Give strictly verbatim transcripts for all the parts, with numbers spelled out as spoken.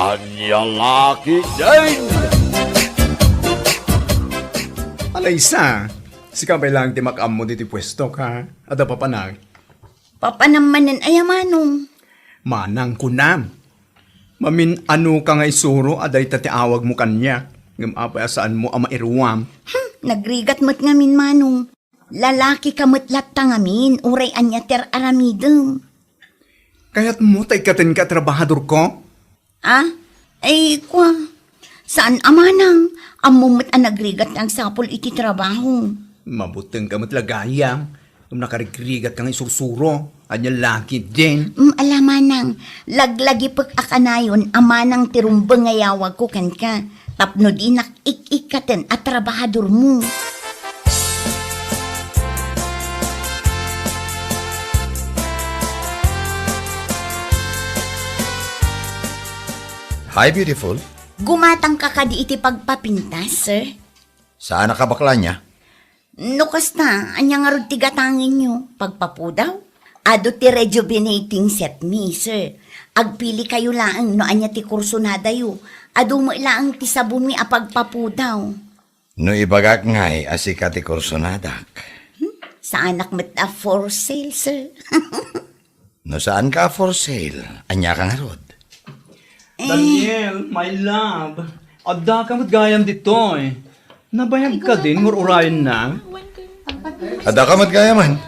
Ania la ketdin? Alaysa, sika pay laeng ti makaammo ditoy puesto ka. Adda papanak. Papanam manen aya, Manong? Manang kunam. Mamin-ano ka nga isuro a dayta ti awagmo kaniak, ngem apay a saanmo a mairuam? Hmm, nagrigat met ngamin, Manong. Lalaki ka met latta ngamin, uray ania ti ar-aramidem. Kayatmo ta ikkatenka a trabahadorko? Ah? Ay, kua. Saan a manang? Ammom met a nagrigat nga agsapul iti trabaho. Mabutengka met la gayam. Ngem nakarigrigatka nga isursuro. Ania la ketdin? Mm, ala manang, laglagipek a kanayon a manang ti rumbeng nga yawagko kenka. Tapno dinak ik-ikkaten a trabahadormo. Hi, beautiful. Gumatangka kadi iti pagpapintas, sir? Saan a kabakla nia? No kasta, ania ngarud ti gatangenyo? Pagpapudaw? Adu ti rejuvenating set mi, sir. Agpili kayo laeng no ania ti kursonadayo. Adu met laeng ti sabonmi a pagpapudaw. No ibagak ngay a sika ti kursonadak. Hmm? Saanak met a for sale, sir. No saanka a for sale, ania ka ngarud? Eh. Daniel, my love, adda ka met gayam ditoy. Nabayag ka din, ngur-urayenna? Adda ka met gayamen.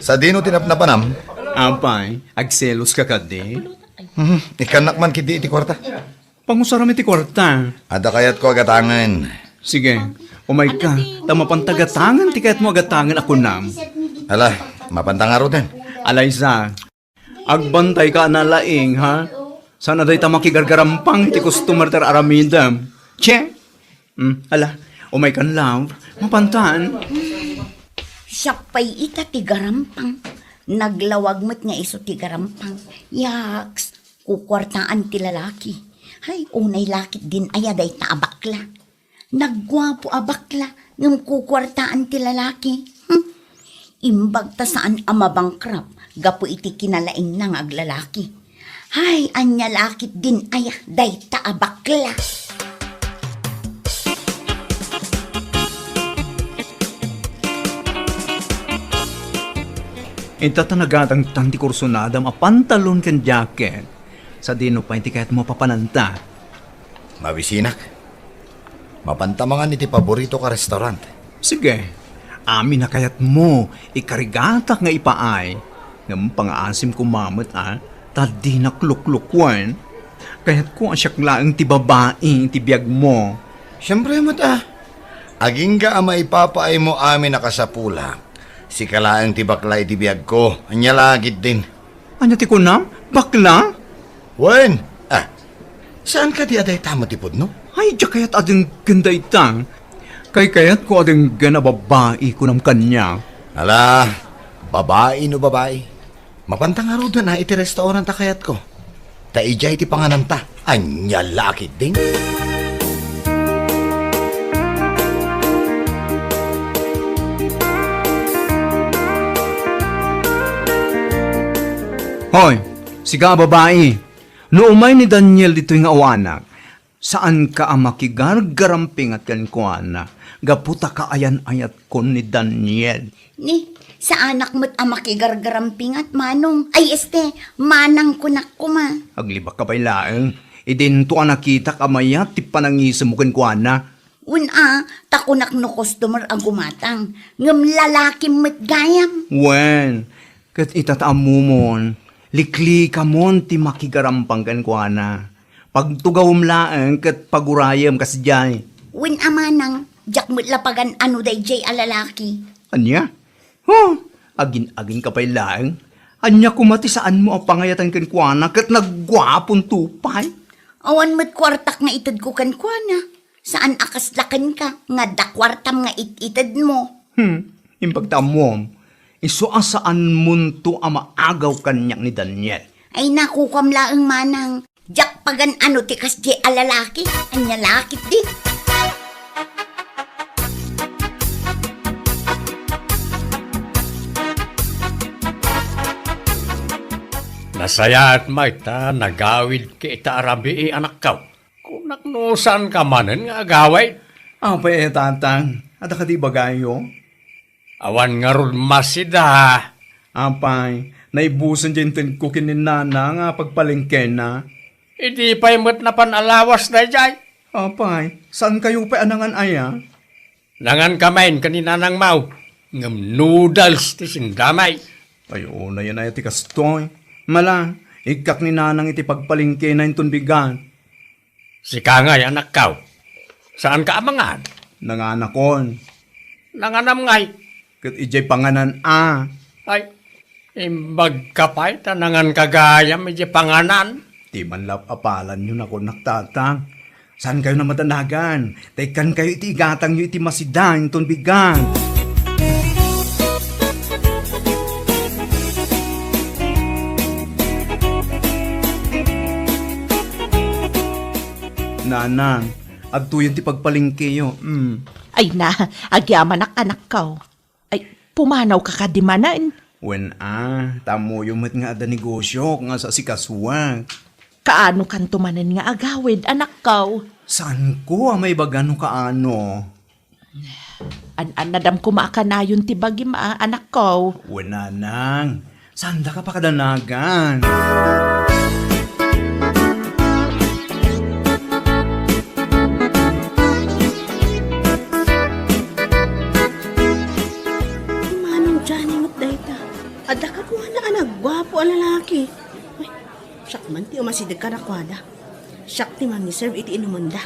Sadino ti napnapanam? Apay, agselos ka kadi? Mhm, ikkannak man ketdi iti kuarta. Pangusaram iti kuarta. Adda kayatko a gatangen. Sige, umayka, ta mapanta gatangen ti kayatmo a gatangen a kunam. Ala, mapanta ngaruden. Alaysa, agbantayka a nalaing, ha? Saan a dayta makigargarampang iti customer ti ar-aramidem. Che! Mm, ala, umaykan, love. Mapantan. Siak pay ita ti garampang. Naglawag met nga isu ti garampang. Yaks, kukuartaan ti lalaki. Hay, unay la ketdin aya dayta a bakla. Nagguapo a bakla, ngem kukuartaan ti lalaki. Hmm. Imbag ta saan a mabankrupt gapu iti kinalaingna nga aglalaki. Hay, ania la ketdin aya dayta a bakla. Ita ta nagatangtan ti kursonadam a pantalon ken jacket. Sadino pay ti kayatmo a papananta? Mabisinak. Mapanta mangan iti paboritoka a restaurant. Sige. Amin a kayatmo, ikarigatak nga ipaay. Ngem pangaasim koma met, a, ta dinak luklukuen. Kayatko a siak laeng ti babai iti biagmo. Siempre met, a. Agingga a maipapaaymo amin a kasapulak. Sika laeng ti bakla iti biagko. Ania la ketdin? Ania ti kunam? Bakla? Wen, a, saan kadi a dayta met ti pudno? Ay, diak kayat a denggen dayta. Kaykayatko a denggen a babai, kunam kaniak. Ala, babai no babai. Mapanta ngaruden a iti restaurant a kayatko. Ta idiay ti pangananta. Ania la ketdin? Hoy, sika a babai, no umay ni Daniel ditoy nga awanak, saanka a makigargarampingat kenkuana, gapu ta kaayan-ayatkon ni Daniel. Ni, saanak met a makigargarampingat, manong. Ay, este, manang kunak koma. Aglibakka pay laeng. Idinto a nakitak a mayat ti panangisemmo kenkuana. Wen a, ta kunak no customer a gumatang. Ngem lalakim met gayam. Wen, ket ita ta ammomon, liklikamon ti makigarampang kenkuana. Pagtugawem laeng ket pagurayem kasdiay. Wen a manang, diak met la pagan-ano daydiay a lalaki. Ania? Huh! Agin-aginka pay laeng. Ania koma ti saanmo a pangayatan kenkuana ket nagguaponto pay? Awan met kuartak nga itedko kenkuana. Saan a kasla kenka nga adda kuartam nga it-itedmo. Hmm, imbag ta ammom. Isu a saanmonto a maagaw kaniak ni Daniel. Ay, nakukuam laeng manang. Diak pagan-ano ti kasdiay a lalaki. Ania la ketdi? Nasayaat met ta nagawidka ita a rabii, anakko. Kunak no saanka manen nga agawid? Apay, tatang, adda kadi ibagayo? Awan ngarud masida. Apay, naibusen diay intedko ken ni nana nga pagpalengkena. Idi pay met napan a lawas daydiay. Apay, saankayo pay a nangan aya? Nangan kami ken ni nanangmo, ngem noodles ti sendami. Ay, unayen aya ti kastoy. Mala, ikkak ni nanang iti pagpalengkena inton bigat. Sika ngay, anakko, saanka a mangan? Nanganakon. Nanganam ngay? Ket idiay panganan a. Ay, imbagka pay ta nanganka gayam idiay panganan. Ti manlap a palanyo nakunak, tatang. Saankayo a madanagan? Ta ikkankayo iti igatangyo iti masida inton bigat. Nanang, adtoyen ti pagpalengkeyo. Mm. Ay na, agyamanak, anakko. Ay, pumanawka kadi manen? Wen a, ta ammoyo met nga adda negosiok nga saasikasuak. Kaanokanto manen nga agawid, anakko? Saanko a maibaga no kaano. An-annadam koma a kanayon ti bagim a, anakko. Wen, nanang, saandaka pakadanagan. Ni Manong Johnny met dayta. Adda kaduana a nagguapo a lalaki. Ay, siak man ti umasideg kadakuada. Siak ti mamiserve iti inumenda.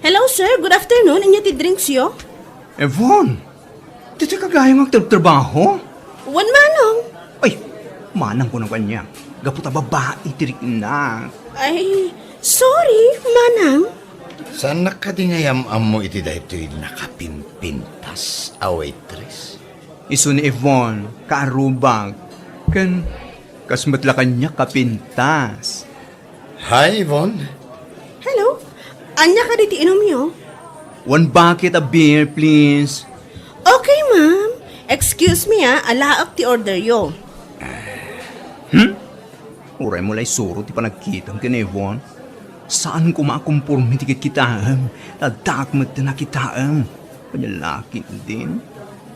Hello, sir. Good afternoon. Ania ti drinksyo? Yvonne, ditoyka gayam nga agtrabtrabaho? Wen, manong. Ay, manang kunak kaniak. Gapu ta babai ti riknak. Ay, sorry, manang. Saannak kadi nga yam-ammo iti daytoy nakapimpintas a waitress? Isu ni Yvonne, kaarrubak. Ken kas met la kaniak kapintas. Hi, Yvonne. Hello. Ania kadi ti inumyo? One bucket of beer, please. Okay, ma'am. Excuse me, ah. Alaek ti orderyo. Hmm? Uray mo la isuro ti panagkitam ken Yvonne. Saan koma a komporme ti kitkitaem. Addaak met ti nakitaem. Ania la ketdin?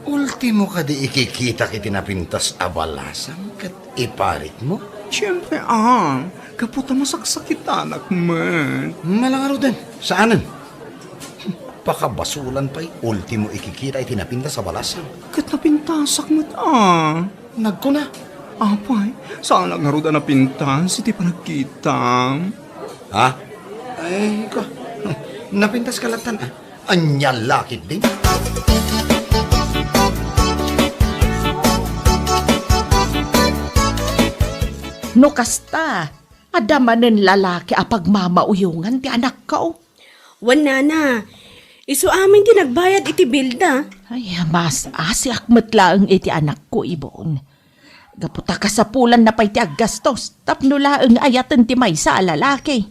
Ultimo kadi ikikitak iti napintas a balasang ket iparitmo? Siempre, a. Gapu ta masaksakitanak met. Mala ngaruden. Saanen. Pakabasulan pay, ultimo ikikita iti napintas a balasang. Ket napintasak met, a. Nagkuna. Apay, saanak ngarud a napintas iti panagkitam. Ha? Ay, ko. Napintaska lattan, a. Ania la ketdin? No kasta, adda manen lalaki a pagmamauyongan ti anakko? Wen, nana, isu amin ti nagbayad iti bilda. Ay, mas-asiak met laeng iti anakko, Yvonne. Gapu ta kasapulanna pay ti aggastos tapno laeng ayaten ti maysa a lalaki.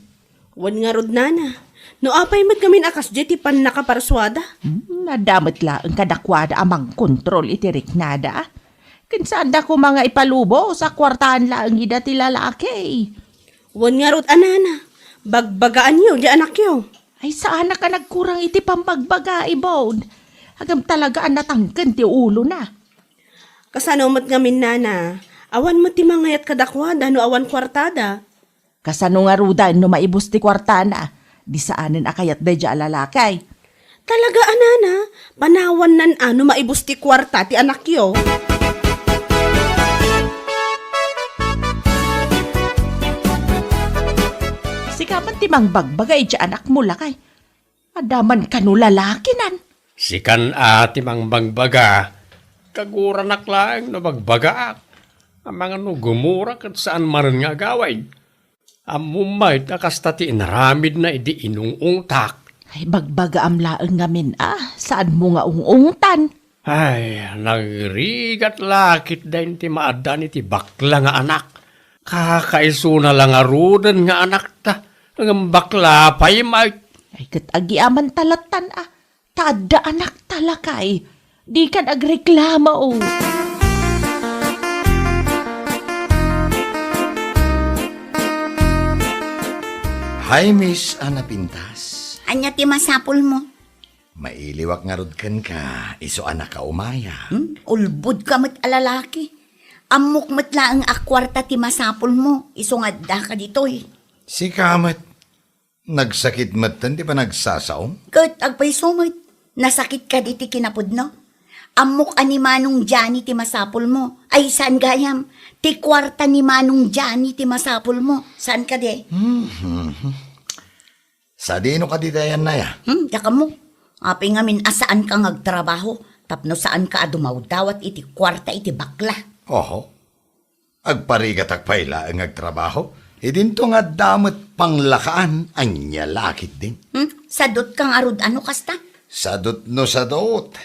Wen ngarud, nana, no apay met ngamin a kasdiay ti pannakaparsuada? Hmm, adda met laeng kadakuada a mangkontrol iti riknada. Ken saanda koma nga ipalubos a kuartaan laeng ida ti lalaki. Wen ngarud a, nana, bagbagaanyo diay anakyo. Ay, saanak a nagkurang iti pambagbaga, Yvonne. Ngem talaga a natangken ti ulona. Kasano met ngamin, nana? Awan met ti mangayat kadakuada no awan kuartada. Kasano ngaruden no maibus ti kuartana? Di saanen a kayat daydiay a lalaki. Talaga a, nana, panawannan a no maibus ti kuarta ti anakyo. Sika man ti mangbagbaga iti anakmo, lakay. Adda man kano lalakinan. Sikan a ti mangbagbaga, kaguranak laeng no bagbagaak. Amangan no gumura ket saan manen nga agawid. Ammom met a kasta ti inaramidna idi inung-ungtak. Ay, bagbagaam laeng ngamin a, saanmo nga ung-ungtan. Ay, nagrigat la ketdin ti maaddaan iti bakla nga anak. Kakaisuna la ngaruden nga anakta, ngem bakla pay met. Ay, ket agyamanta lattan a, ta adda anakta, lakay. Dikan agreklamo. Hi, Miss Ana Pintas. Ania ti masapulmo? Mailiwak ngarud kenka, isu a nakaumaya. Hmm? Ulbodka met a lalaki. Ammok met laeng a kuarta ti masapulmo, isu nga addaka ditoy. Sika met, nagsakit metten ti panagsasaom? Ket agpayso met, nasakitka ditoy kinapudno. Ammok a ni Manong Johnny ti masapulmo. Ay, saan gayam? Ti kuarta ni Manong Johnny ti masapulmo. Saan kadi? Mhm. Sadino kadi ti ayanna, ya? Hmm, diak ammo. Apay ngamin a saanka nga agtrabaho, tapno saanka a dumawdawat iti kuarta iti bakla. Oho. Agparigatak pay laeng nga agtrabaho. Idinto nga adda met panglakaan, ania la ketdin? Hmm? Sadutka ngarud a no kasta? Sadut no sadut.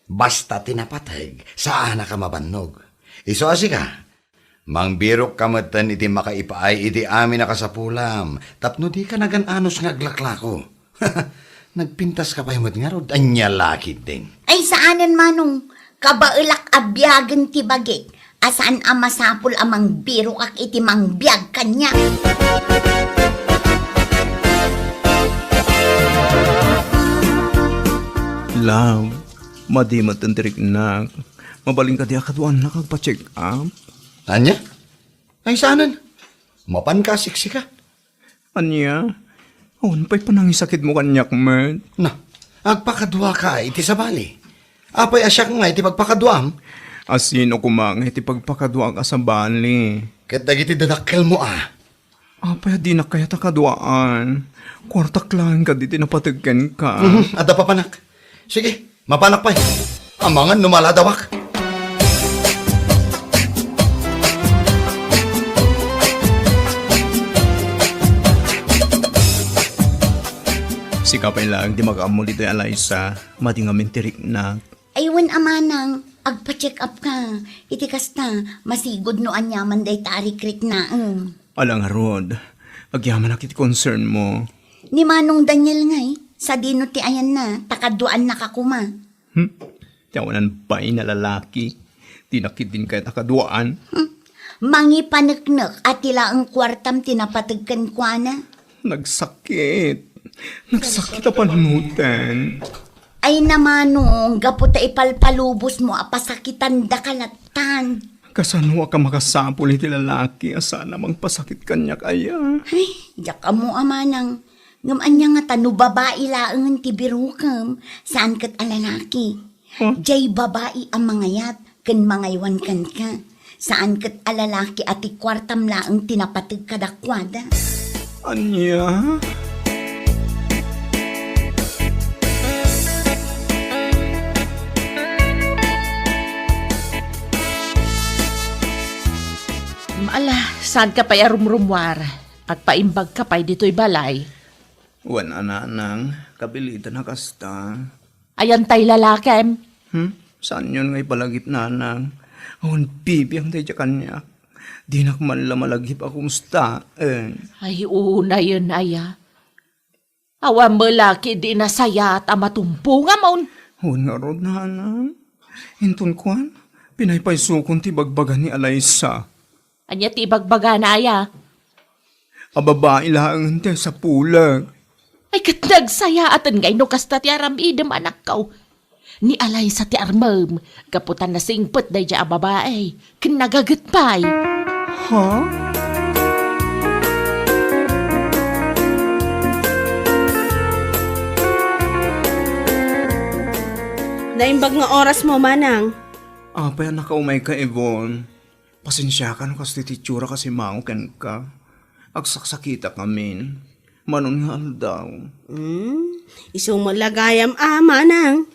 Basta ti napateg, saanaka mabannog. Isu a sika, mangbirokka metten iti makaipaay iti amin a kasapulam, tapno dika nagan-anos nga aglaklako. Nagpintaska pay met ngarud, ania la ketdin? Ay, saanen, Manong. Kabaelak a biagen ti bagik a saan a masapul a mangbirokak iti mangbiag kaniak. Love, madi met ti riknak. Mabalin kadi a kaduaannak agpa-check up? Ania? Ay, saanen. Mapanka a siksika. Ania? Awan pay panangisakitmo kaniak met. Na, agpakaduaka iti sabali. Apay a siak nga iti pagpakaduam? A sino koma nga iti pagpakaduak a sabali? Ket dagiti dadakkelmo a. Apay a dinak kayat a kaduaan? Kuartak laeng kadi ti napateg kenka. Mhm, adda papanak. Sige, mapanak pay. Amangan no maladawak. Sika pay laeng ti makaammo ditoy, Alaysa. Madi ngamin ti riknak. Ay, wen a manang, agpa-check up ka. Iti kasta, masigud no aniaman dayta a rikriknaem. Ala ngarud, agyamanak iti concern mo. Ni Manong Daniel ngay, sadino ti ayanna, ta kaduaannak a koma. Hmm? Ti awanan bain a lalaki. Dinak ketdin kayat a kaduaan. Hmm? Mangipaneknek a ti laeng kuartam ti napateg kenkuana. Nagsakit. Nagsakit a panunoten. Ay, Manong, gapu ta ipalpalubosmo a pasakitandaka lattan. Kasanoak a makasapul iti lalaki a saan a mangpasakit kaniak aya? Ay, diak ammo a manang. Ngem ania ngata no babai laengen ti birokem, saan ket a lalaki? Huh? Diay babai a mangayat ken mangaywan kenka. Saan ket a lalaki a ti kuartam laeng ti napateg kadakuada. Ania? Ala, saanka pay a rumrumuar? Agpaimbagka pay ditoy balay. Wen a, nanang, kapilitan a kasta. Ayan tay lalakem? Hmm? Saanyon nga ipalagip, nanang? Awan bibiang daydiay kaniak. Dinak man la malagip a kumusta, eh. Ay, unayen aya. Awan met la ketdi nasayaat a matumpongamon. Wen ngarud, nanang. Inton kuan, pinaypaysokon ti bagbaga ni Alaysa. Ania ti ibagbagana aya? A babai laeng ti sapulek. Ay, ket nagsayaaten ngay no kasta ti aramidem, anakko. Ni Alaysa ti armem, gapu ta nasingpet daydiay a babai, ken nagaget pay. Ha? Naimbag nga orasmo, manang. Apay a nakaumayka, Yvonne? Pasensiaka no kasta ti itsura a simango kenka. Agsaksakitak ngamin. Mano nga aldaw. Hmm? Isu met la gayam a, manang.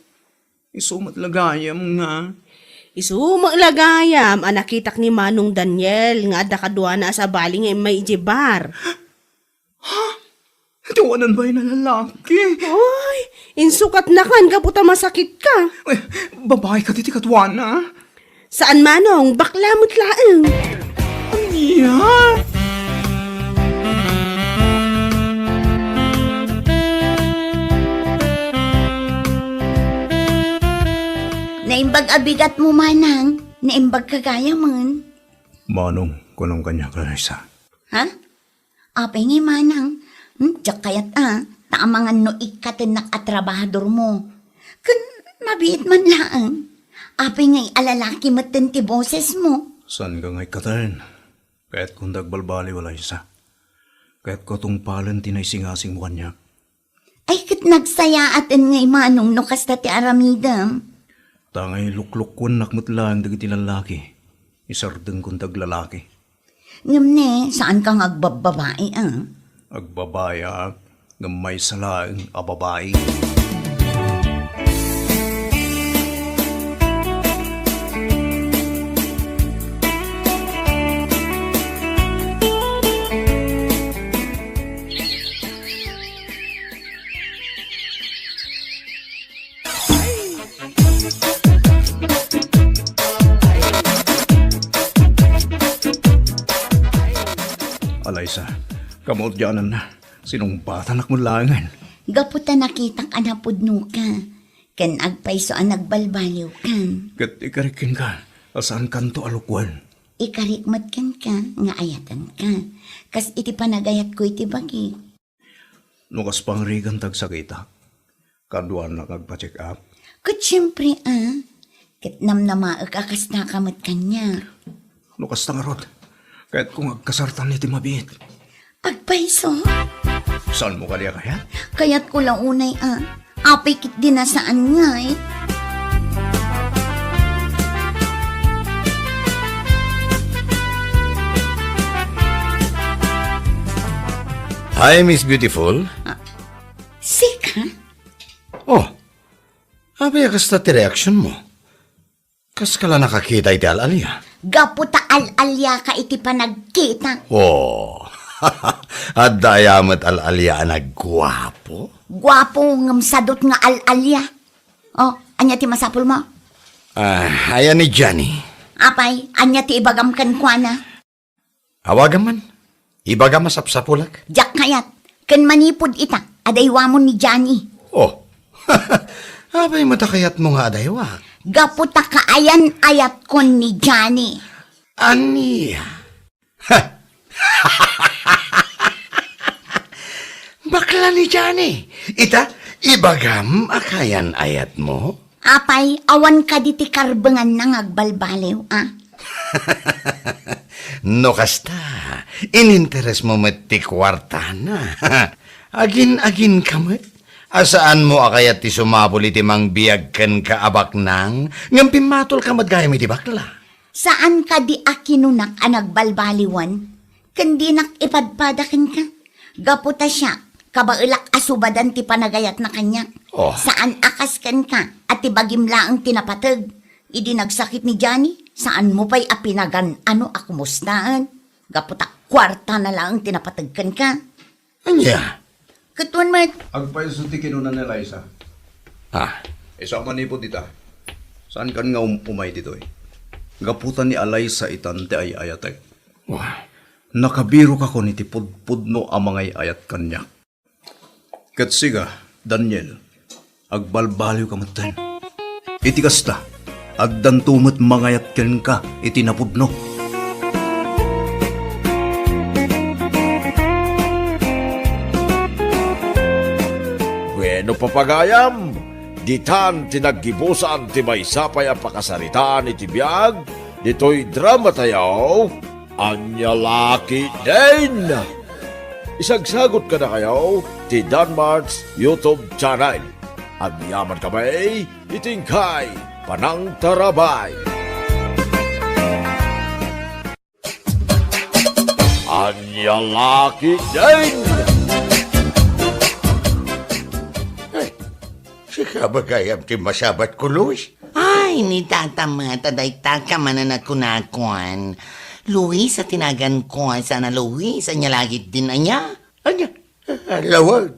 Isu met la gayam nga. Isu met la gayam a nakitak ni Manong Daniel nga adda kaduana a sabali nga immay idiay bar. Ha? Ti awanan bain a lalaki. Oy, insukatnakan gapu ta masakitka. Eh, babai kadi ti kaduana? Saan, manong, bakla met laeng. Ania? Naimbag a bigatmo, manang. Naimbag ka gayamen. Manong, kunam kaniak, Clarissa. Ha? Apay ngay, manang, Hmm, diak kayat a, ta amangan no ikkatennak a trabahadormo. Ken mabiit man laeng. Apay ngay a lalaki metten ti bosesmo? Saanka nga ikkaten? Kayatko nga agbalbaliw, Eliza. Kayatko a tungpalen ti naisingasingmo kaniak. Ay, ket nagsayaaten ngay manong no kasta ti aramidem. Ta ngay luklukkuennak met laeng dagiti lallaki. Isardengko nga aglalaki. Ngem ne, saanka nga agbabbabai, a? Agbabaiak, ngem maysa laeng a babai. Eliza, kamaudiananna. Sinungbatannak met laengen. Gapu ta nakitak a napudnoka, ken agpayso a nagbalbaliwkan. Ket ikarik kenka a saankanto a lukoen. Ikarik met kenka nga ayatenka, kas iti panagayatko iti bagik. No kas pangrigan ta agsakitak, kaduanak agpa-check up? Ket siempre, a. Ket namnamaek a kastaka met kaniak. No kasta ngarud, kayatko nga agkasartan iti mabiit. Agpayso? Saanmo kadi a kayat? Kayatko la unay, a. Apay ketdi a saan ngay. Hi, Miss Beautiful. Ah, sika? Oh, apay a kasta ti reaksionmo? Kaska la nakakita iti al-alia? Gapu ta al-aliaka iti panagkita. Oh, adda aya met al-alia a nagguapo? Guapo ngem sadut nga al-alia. Oh, ania ti masapulmo? Ah, aya ni Johnny. Apay, ania ti ibagam kenkuana? Awagam man. Ibagam a sapsapulak. Diak kayat. Ken manipud ita, adaywamon ni Johnny. Oh. Apay met a kayatmo nga adaywak? Gapu ta kaayan-ayatkon ni Johnny. Ania? Ha! Bakla ni Johnny. Ita, ibagam a kaayan-ayatmo? Apay, awan kadi ti karbenganna nga agbalbaliw, a? No kasta, ininteresmo met ti kuartana. Agin-aginka met a saanmo a kayat ti sumapul iti mangbiag kenka a baknang ngem pimmatolka met gayam iti bakla. Saan kadi a kinunak a nagbalbaliwan? Ken dinak ipadpada kenka. Gapu ta siak, kabaelak a subadan ti panagayatna kaniak. Oh. Saan a kas kenka a ti bagim laeng ti napateg. Idi nagsakit ni Johnny, saanmo pay a pinagan-ano a kumustaen. Gapu ta kuartana laeng ti napateg kenka. Ania? Ket wen met. Agpayso ti kinuna ni Eliza. Ah. Isu a manipud ita, saankan nga um-, umay ditoy. Gapu ta ni Eliza itan ti ay-ayatek. Wah. Nakabirokakon iti pudpudno a mangay-ayat kaniak. Ket sika, Daniel, agbalbaliwka metten. Iti kasta, addanto met mangayat kenka iti napudno. Bueno, papagayam, ditan ti naggibusan ti maysa pay a pakasaritaan iti biag ditoy dramatayo. Ania la ketdin? Isagsagot kadakayo ti Danmart's YouTube channel. Agyamankami iti inkay panangtarabay. Ania la ketdin? Ay, sika ba gayam ti masabatko, Luis? Ay, ni tata met, a dayta ka manen a kunakon. Luis a ti naganko, saan a Luis, ania la ketdin, ania? Ania? Lawen.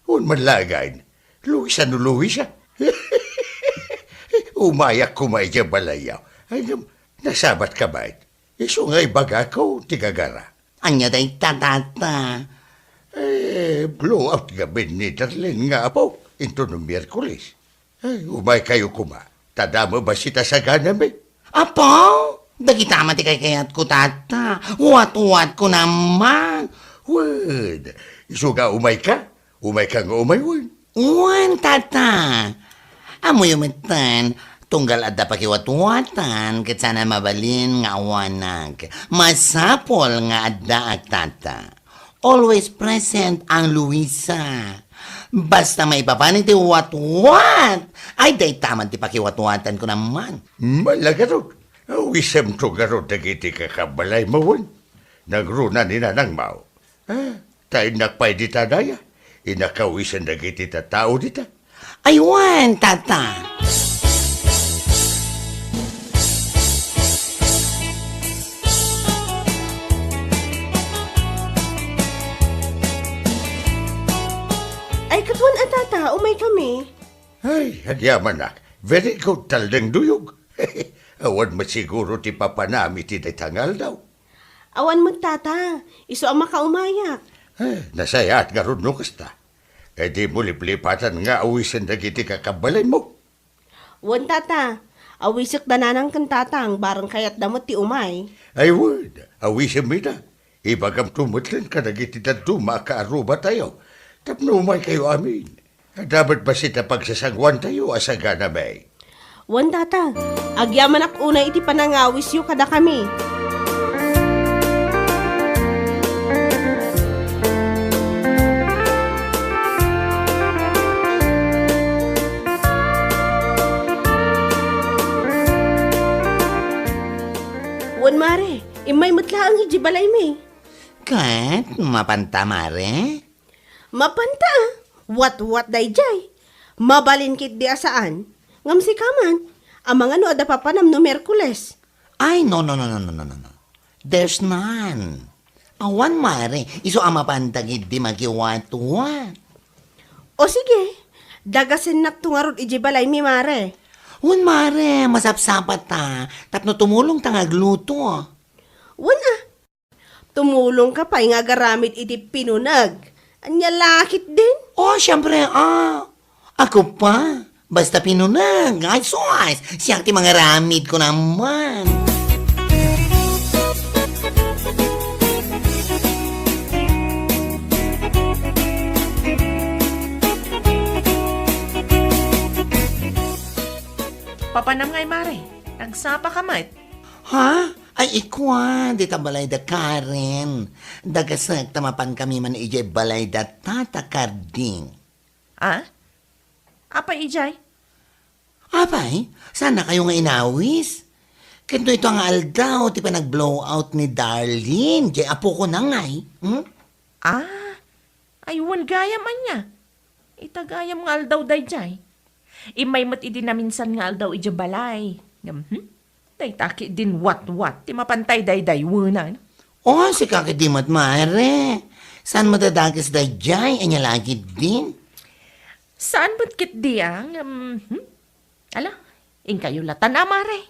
Wen man laeng. Luis a no Luis, a. Umayak koma idiay balayyo. Ay, ngem, nasabatka met? Isu nga ibagako ti gagara. Ania dayta, tata? Eh, blow out ngamin ni Darlene nga apo, inton Miyerkules. Ay, umaykayo koma. Ta damo bassit a saganami. Apo, dagita met ti kaykayatko, tata. Watwatko naman. Wen, isu nga umayka? Umayka nga umay wen? Wen, tata. Ammoyo metten, tunggal adda pakiwatwatan ket saan a mabalin nga awanak. Masapul nga addaak, tata. Always present ang Luisa. Basta maipapan iti watwat, ay dayta man ti pakiwatwatan ko naman. Malagarod, awisemto garod dagiti kakabalaymo wen. Nagruna ni nanangmo. Ah, ta innak pay dita daya. Innak awisen dagiti tattao dita. Ay wen, tata. Ay, ket wen a, tata, umay kami. Ay, agyamanak. Very good, Taldeng Duyog. Awan met siguro ti papanam iti dayta nga aldaw. Awan met, tata. Isu a makaumayak. Eh, nasayaat ngarud no kasta. Eh, dimo liplipatan nga awisen dagiti kakabalaymo. Wen, tata. Awisek da nanang ken tatang, bareng kayatda met ti umay. Ay, wen, awisem ida. Ibagamto metten kadagiti dadduma a kaarrubatayo tapno umaykayo amin. Adda met bassit a pagsasangoantayo a sagana, May. Wen, tata, agyamanak unay iti panangawisyo kadakami. Wen, mare, immay met laeng idiay balaymi. Ket mapanta, mare? Mapanta, a. Watwat daydiay. Mabalin ketdi a saan. Ngem sika man, amangan no adda papanam no Miyerkules. Ay, no, no, no. There's none. Awan, mare. Isu a mapanta ketdi makiwatwat. O sige, dagasennakto ngarud idiay balaymi, mare. Wen, mare, masapsapata, tapno tumulongta nga agluto. Wen, a. Tumulongka pay nga agaramid iti pinuneg. Ania la ketdin? Oh, siempre, a. Ako pa. Basta pinuneg. Ay, sus! Siak ti mangaramid ko naman. Papanam ngay, mare? Nagsapaka met? Ha? Ay, ikua, dita balayda Karen. Dagasek ta mapankami man idiay balayda Tata Carding. Ah? Apay idiay? Apay, saannakayo nga inawis? Ket no ito nga aldaw ti panag-blow out ni Darlene, diay apokona ngay. Hmm? Ah, ay, wen gayam ania. Ita gayam nga aldaw daydiay. Immay met idi naminsan nga aldaw idiay balay. Ngem, hmm? Dayta ketdin watwat ti mapantay daydaywenan. Oh, sika ketdi met, mare. Saan met a dakes daydiay? Ania la ketdin? Saan met ketdi a, ngem, hmm? Ala, inkayo latan a, mare.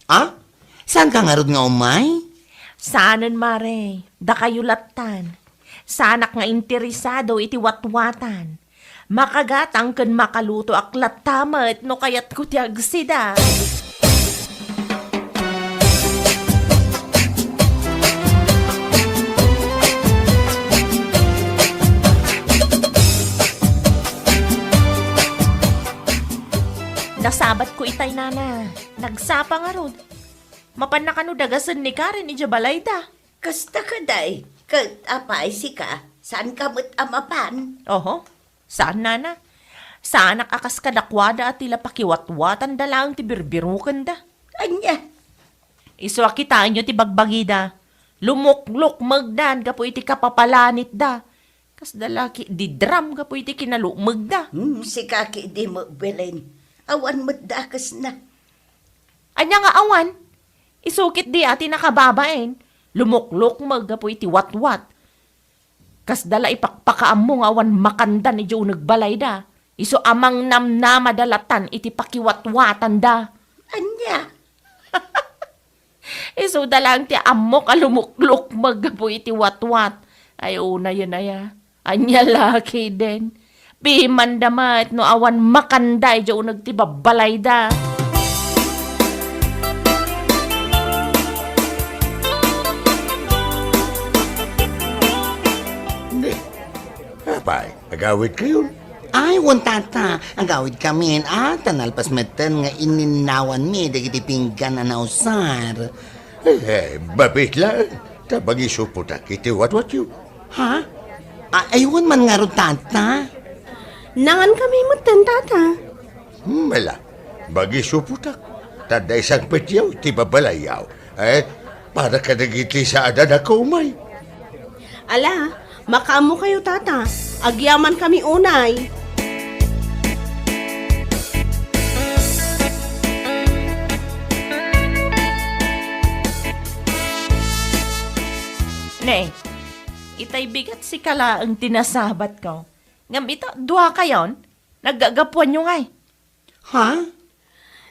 Ah? Saanka ngarud nga umay? Saanen, mare. Dakayo latan. Saanak nga interesado iti watwatan. Makagatang ken makalutoak latta met no kayatko ti agsida. Nasabatko itay, nana. Nagsapa ngarud. Mapanna kano dagasen ni Karen idiay balayda? Kasta kadi, ket apay sika, saanka met a mapan? Oho, saan, nana. Saanak a kas kadakuada a ti la pakiwatwatanda laeng ti birbirokenda. Ania? Isu a kitaenyo ti bagbagida. Lumuklukmegdan gapu iti kapapalanitda. Kasda la ketdi dram gapu iti kinalukmegda. Hmm, sika ketdi met, Belen. Awan met dakesna. Ania nga awan? Isu ketdi a ti nakababain, lumuklukmeg gapu iti watwat. Kasda la ipakpakaammo nga awan makandan idiay uneg balayda. Isu a mangnamnamada latan iti pakiwatwatanda. Ania? Isuda laeng ti ammok a lumuklukmeg gapu iti watwat. Ay, unayen aya. Ania la ketdin? Pimanda met no awan makanda idiay uneg ti babbalayda. Apay, agawidkayon? Ay, wen, tata, agawidkamin. Ah, ta nalpas metten nga inninnawanmi dagiti pinggan a nausar. Eh, mabit laeng, ta mangisupotak iti watwatyo. Ha? Ah, ay, wen man ngarud, tata. Nangankami metten, tata. Hmm, ala, mangisupotak. Ta adda isangpetyo iti babalayyo. Eh, para kadagiti saan a nakaumay. Ala, makaammokayo, tata. Agyamankami unay. Ne, itay bigat sika laeng ti nasabatko. Ngem ita, duakayon, naggagapuanyo ngay. Ha?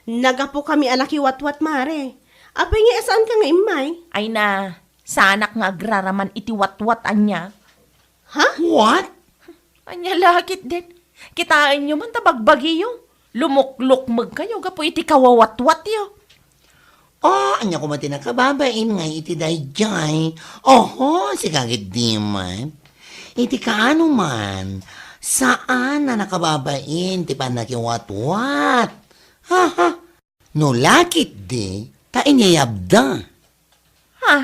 Nagapokami a nakiwatwat, mare. Apay nga saanka nga immay? Ay na, saanak nga agraraman iti watwat ania. Ha? What? Ania la ketdin? Kitaenyo man ta bagbagiyo. Lumuklukmegkayo gapu iti kawawatwatyo. Oh, ania koma ti nakababain nga iti daydiay? Oho, sika ketdi man. Iti kaano man, saan a nakababain ti pannakiwatwat. Ha, ha. No la ketdi, ta inyayabda. Ha?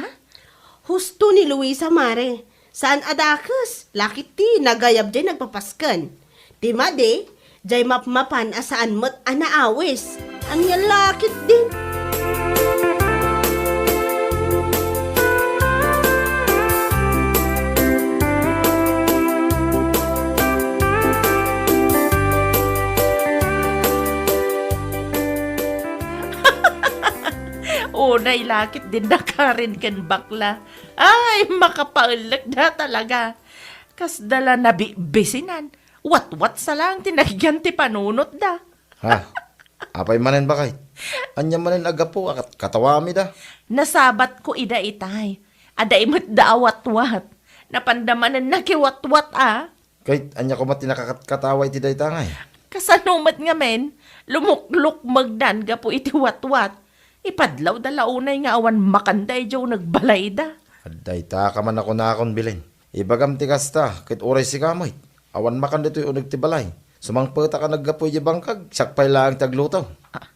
Husto ni Luisa, mare. Saan a dakes, la ketdi nagayab jay nagpapasken. Ti madi, jay mapmapan a saan met a naawis. Ania la ketdin? Unay la ketdin nakarin ken bakla. Ay, makapaellek da talaga. Kasda la nabibisinan. Watwat sa laeng ti nagyan ti panunotda. Ha? Apay manen, baket? Ania manen a gapu a kat-, katawami da? Nasabatko ida itay. Adda met da a watwat. Napanda manen nakiwatwat a. Ket ania koma ti nakakatkatawa iti dayta ngay? Kasano met ngamin, lumuklukmegdan gapu iti watwat. Ipadlawda la unay nga awan makanda idiay uneg balayda. Dayta ka man a kunakon, Belen. Ibagam ti kasta, ket uray sika met, awan makan ditoy uneg ti balay. Sumangpetak a naggapu idiay bangkag, siak pay laeng ti agluto. Ah,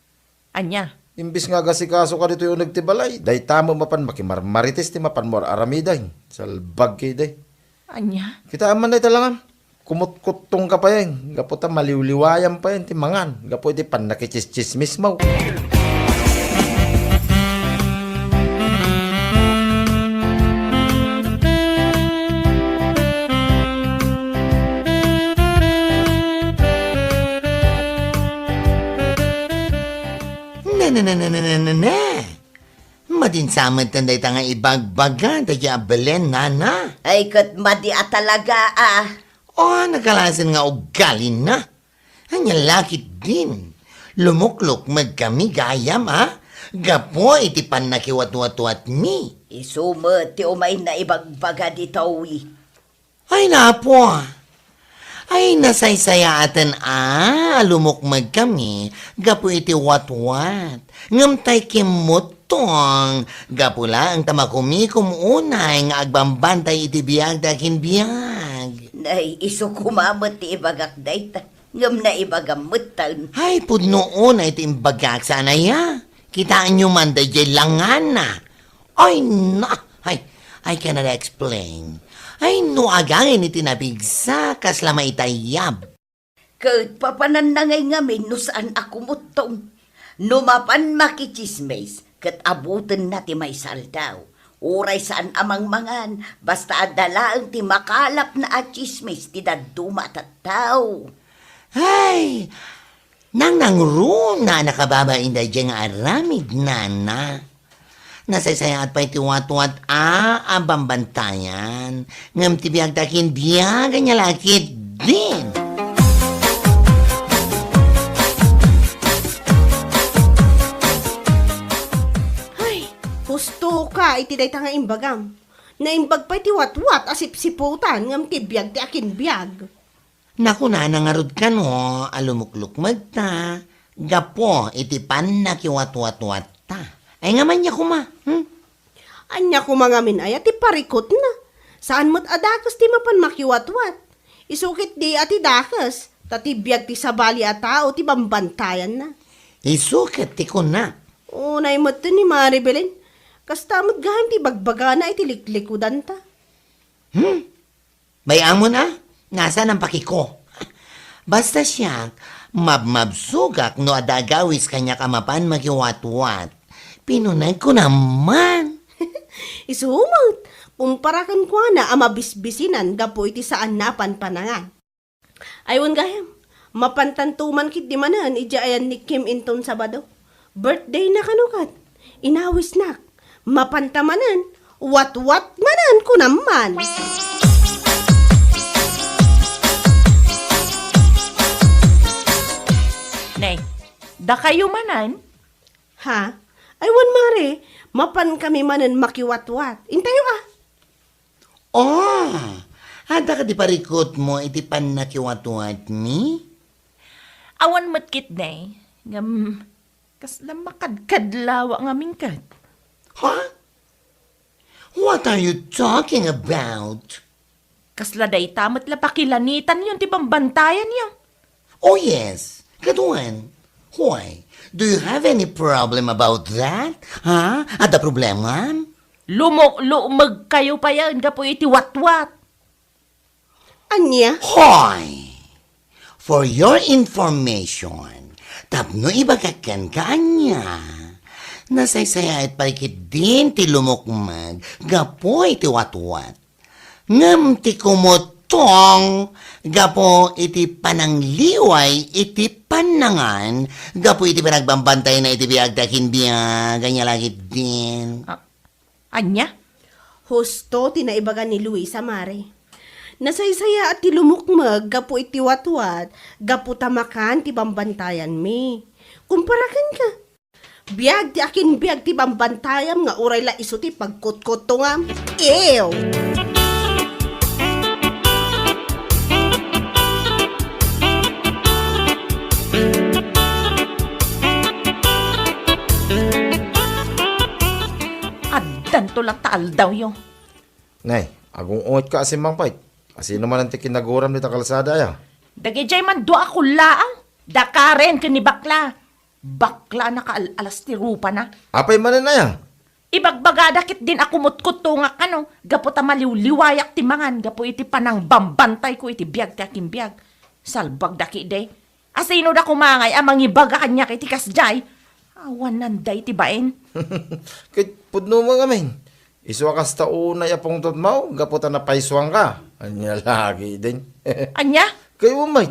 ania? Imbes nga agasikasoka ditoy uneg ti balay, dayta met mapan makimarmarites ti mapanmo ar-aramiden. Salbag ketdi. Ania? Kitaem man dayta langam. Kumutkuttongka payen, gapu ta maliwliwayam payen ti mangan, gapu iti pannakitsistsismismo. Ne, ne, ne, ne, ne, ne, ne, ne. Madin sa met dayta nga ibagbaga daydiay a Belen, nana. Ay, ket madi a talaga, a. O, nagkalasen nga ugalina. Ania la ketdin? Lumuklukmegkami gayam, a? Gapu iti pannakiwatwatwatmi. Isu met ti umayna ibagbaga ditoy. Ay, napo. Ay, nasaysayaaten a, a lumukmegkami gapu iti watwat. Ngem tay kimmuttong, gapu laeng ta makumikom unay nga agbambantay iti biag ti akinbiag. Nay, isu koma met ti ibagak dayta, ngem naibagam metten. Ay, pudno unay ti imbagak, saan aya? Kitaenyo man daydiay langana. Ay, na! Ay, I cannot explain. Ay, no agangin iti napigsa, kasla maitayab. Ket papananna ngay ngamin no saan a kumuttong. No mapan makitsismis, ket abutenna ti maysa a aldaw. Uray saan a mangmangan, basta adda laeng ti makalapna a tsismis ti dadduma a tattao. Ay, nangnangruna a nakababain daydiay nga aramid, nana. Nasaysayaat pay ti watwat a, a bambantayan. Ngem ti biag ti akinbiag, ania la ketdin. Ay, hustoka iti dayta nga imbagam. Naimbag pay ti watwat a sipsiputan, ngem ti biag ti akinbiag. Nakunana ngarud kano a lumuklukmegta gapu iti pannakiwatwatwatta. Ay, ngem ania koma, hmm? Ania koma ngamin aya ti parikutna? Saan met a dakes ti mapan makiwatwat. Isu ketdi a ti dakes, ta ti biag ti sabali a tao ti bambantayanna. Isu ket ti kunak. Unay met ni Mari Belen. Kasta met gayam ti bagbagana iti liklikudanta. Hmm? Bay-amon a? Nasaan ang paki ko? Basta siak, mabmabsogak no adda agawis kaniak a mapan makiwatwat. Pinunegko naman. Isu met, kumpara kenkuana a mabisbisinan gapu iti saanna a panpanangan. Ay, wen gayam, mapantanto man ketdi manen idiay ayan ni Kim inton Sabado. Birthday na kano ket, inawisnak. Mapanta manen, watwat manen, kunam man. Nay, dakayo manen? Ha? Ay, wen, Mare, mapan kami manen makiwatwat. Intayo, a. Oh, adda kadi parikutmo iti pannakiwatwatmi? Awan met ketdi, ngem kasla makadkadlawa ngamin ket. Ha? What are you talking about? Kasla dayta met la pakilanitanyo ti bambantayanyo. Oh, yes. Kaduan. Why? Do you have any problem about that? Ha? Adda problemam? Lumuklummegkayo payen gapu iti watwat. Ania? Hoy! For your information, tapno ibagak kenka ania, nasaysayaat pay ketdin ti lumukmeg gapu iti watwat. Ngem ti kumutong gapu iti panangliway iti pannangan, gapu iti panagbambantayan iti biag ti akinbiag, ania la ketdin. Ah, ania? Husto ti naibaga ni Luisa, Mare. Nasaysayaat ti lumukmeg gapu iti watwat, gapu ta makan ti bambantayanmi. Kumpara kenka, biag ti akinbiag ti bambantayam nga uray la isu ti pagkutkuttongam. Ew! Addanto latta aldawyo. Nay, agung-ungetka a simmangpet. Asino manen ti kinaguram dita kalsada aya? Dagidiay man dua a kullaang. Da Karen ken ni Bakla. Bakla a nakaal-alas ti rupana. Apay manen aya? Ibagbagada ketdin a kumutkuttongak kano, gapu ta maliwliwayak ti mangan gapu iti panangbambantayko iti biag ti akinbiag. Salbagda ketdi. Asino da koma ngay a mangibaga kaniak iti kasdiay? Awanan dayta bain. Ket pudno met ngamin. Isu a kasta unay a pungtotmo, gapu ta napaysuanka. Ania la ketdin? Ania? Kayatmo met.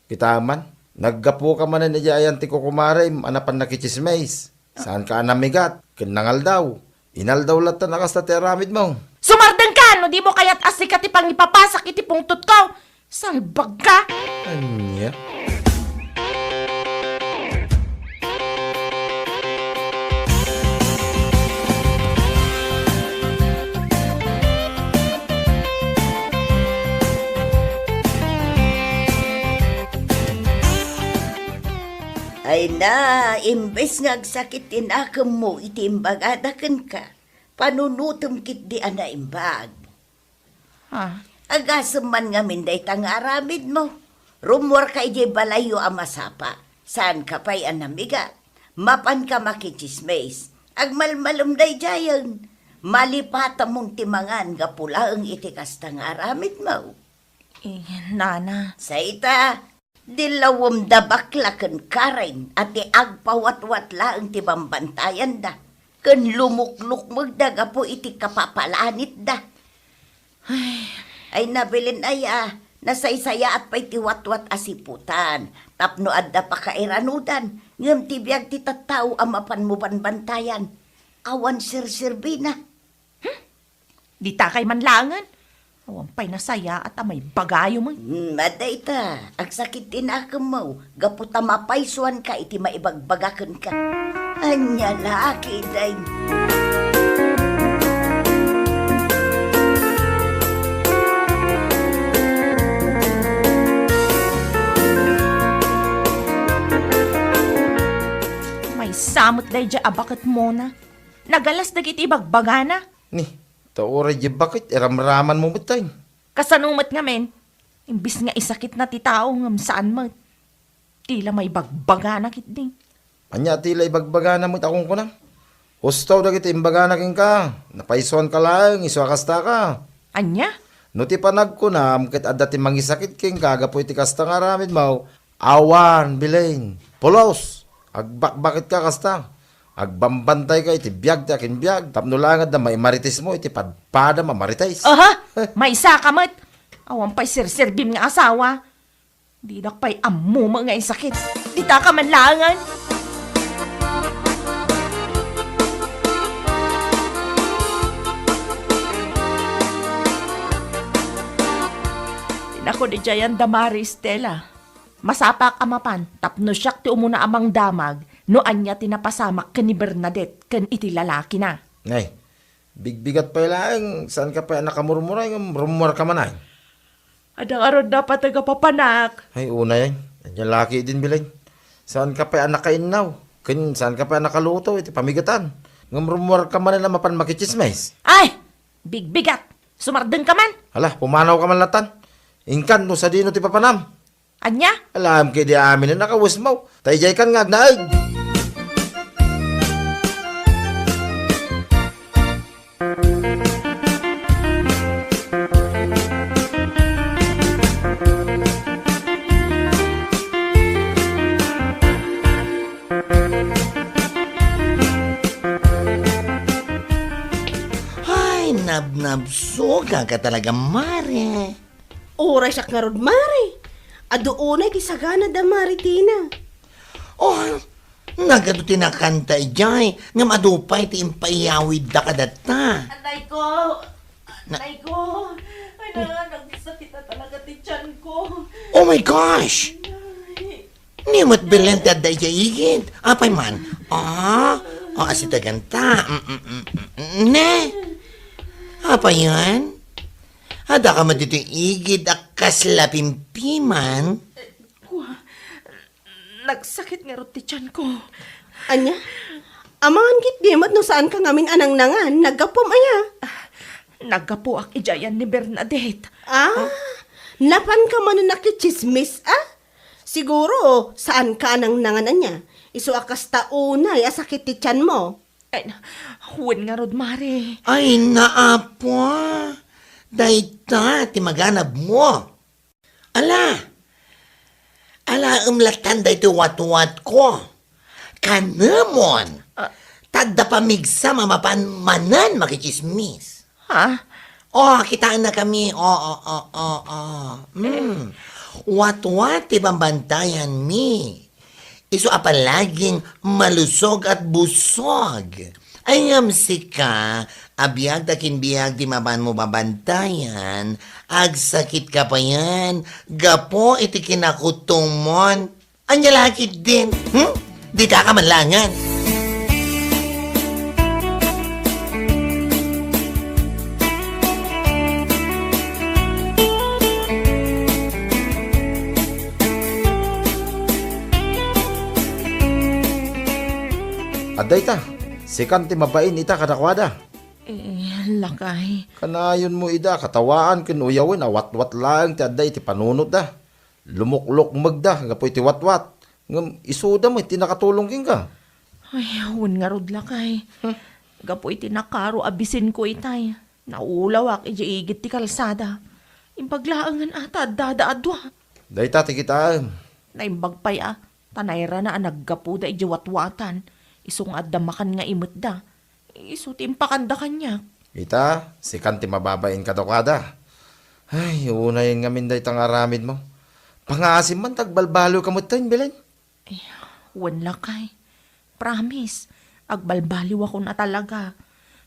Kita man, naggapuka manen idiay ayan ti kukumarem a napan nakitsismis. Saanka a namigat ken nangaldaw. Inaldaw latta a kasta ti aramidmo. Sumardengka no dimo kayat a sika ti pangipapasak iti pungtotko. Salbagka! Ania? Ay na, imbes nga agsakit ti nakemmo iti imbagada kenka, panunotem ketdi a naimbag. Ah. Agasem man ngamin dayta nga aramidmo. Rummuarka idiay balayyo a masapa. Saanka pay a namigat. Mapanka makitsismis. Agmalmalem daydiayen. Malipatamon ti mangan gapu laeng iti kasta nga aramidmo. Eh, nana. Sayta, Dilawem da Bakla ken Karen a ti agpawatwat laeng ti bambantayanda, ken lumuklukmegda gapu iti kapapalanitda. Ay. Ay, nabilin aya, nasaysayaat pay ti watwat a siputan, tapno adda pakairanudan, ngem ti biag ti tattao a mapanmo banbantayan, awan serserbina. Hmm? Ditakay man laengen. Awan pay nasayaat a maibagayo met. Hmm, adda ita, agsakit ti nakemmo, gapu ta mapaysuanka iti maibagbaga kenka. Ania la, kiday? Maysa met daydiay a baket, Mona. Nagalas dagiti ibagbagana. Ni, ta uray di baket, iramramanmo met tay. Kasano met ngamin? Imbis nga isakitna ti tao ngem saan met. Ti la maibagbagana ketdi. Ania ti la ibagbagana met a kunkunam? Husto dagiti imbagana kenka. Napaysuanka laeng isu a kastaka. Ania? No ti panagkunam ket adda ti mangisakit kenka gapu iti kasta nga aramidmo, awan, Belen. Pulos! Agbakbakitka kasta. Agbambantayka iti biag ti akinbiag tapno laeng adda maimaritismo iti padpadam a marites. Aha! Maysaka met! Awan pay serserbim nga asawa. Didak pay ammo met nga isakit. Ditaka man laengen. Inakon idiayan da Mari Estela. Masapak a mapan tapno siak ti umuna a mangdamag no ania ti napasamak ken ni Bernadette ken iti lalakina. Nay, bigbigat pay laeng, saanka pay a nakamurmuray ngem rummuarka man ay. Adda ngarud napateg a papanak. Ay, unay, ania la ketdin, Belen. Saanka pay a nakainnaw, ken saanka pay a nakaluto iti pamigatan. Ngem rummuarka manen a mapan makitsismis. Ay! Bigbigat! Sumardengka man! Hala, pumanawka man latan. Inkan no sadino ti papanam. Ania? Alam ketdi amin a nakawesmo. Ta idiaykan nga agnaed. Ay, nabnabsogak talaga, Mare. Uray siak ngarud, Mare. Adu unay ti sagana da Mare Tina. Oh, nagadu ti nakanta idiay, ngem adu pay ti impaiyawidda kadatta. Anay ko! Na- Anay ko! Ay, na, nagsakit na talaga ti tiyan ko. Oh my gosh! Ay. Ni met Belen ti adda idiay igid. Apay man? Ah, ah, asitaganta. Mm, mm, mm, mm, ne? Apay yan? Adda ka met ditoy igid a kasla pimpiman? Kua, nagsakit ngarud ti tiyan ko. Ania? Amangan ketdi met no saanka ngamin a nangnangan, naggapuam aya? Ah, naggapuak idiayan ni Bernadette. Ah, napanka manen a kitsismis, ah? Siguro, saanka a nangnangan ania? Isu a kasta unay a sakit ti tiyanmo. Ay, wen ngarud, Mare. Ay, naapo. Dayta ti maganabmo. Ala! Alaem latan daytoy watwatko. Kanemon! Ah. Ta adda pamigsam a mapan manen makitsismis. Ha? Oh, kitaennakami. Oh, oh, oh, oh, oh. Mm. Watwat ti bambantayanmi. Isu a palaging malusog at busog. Ay, ngem sika, a biag ta kinbiag ti mapanmo babantayan, agsakitka payen gapu iti kinakutongmon. Ania la ketdin? Hmm? Ditaka man laengen. Adda ita, sikan ti mabain ita kadakuada. Eh, lakay. Kanayonmo ida katawaan ken uyawen a watwat laeng ti adda iti panunotda. Lumuklukmegda gapu iti watwat. Ngem isuda met ti nakatulong kenka. Ay, wen ngarud, lakay. Hmm. Gapu iti nakaro a bisinko itay, naulawak idiay igid ti kalsada. Imbag laengen a ta addada a dua. Dayta ti kitaem. Naimbag pay a, ta nairana a naggapuda idiay watwatan, isu nga adda makan nga imetda. Isu ti impakanda kaniak. Ita, sikan ti mababain kadakuada. Ay, unayen ngamin dayta nga aramidmo. Pangaasim man ta agbalbaliwka metten, Belen. Eh, wen lakay. Promise, agbalbaliwakon a talaga.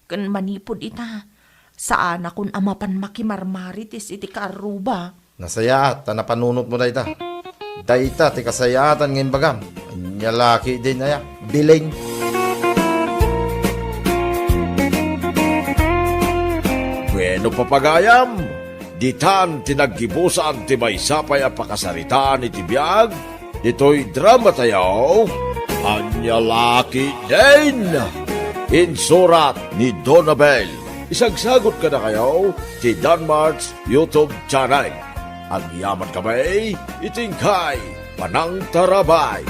Ken manipud ita, saanakon a mapan makimarmarites iti kaarruba. Nasayaat ta napanunotmo dayta. Dayta ti kasayaatan nga imbagam. Ania la ketdin aya, Belen. Bueno, papagayam, ditan ti naggibusan ti maysa pay a pakasaritaan iti biag ditoy dramatayo, Ania la ketdin? Insurat ni Donabel. Isagsagut kadakayo ti Danmart's YouTube channel. Agyamankami iti inkay panangtarabay.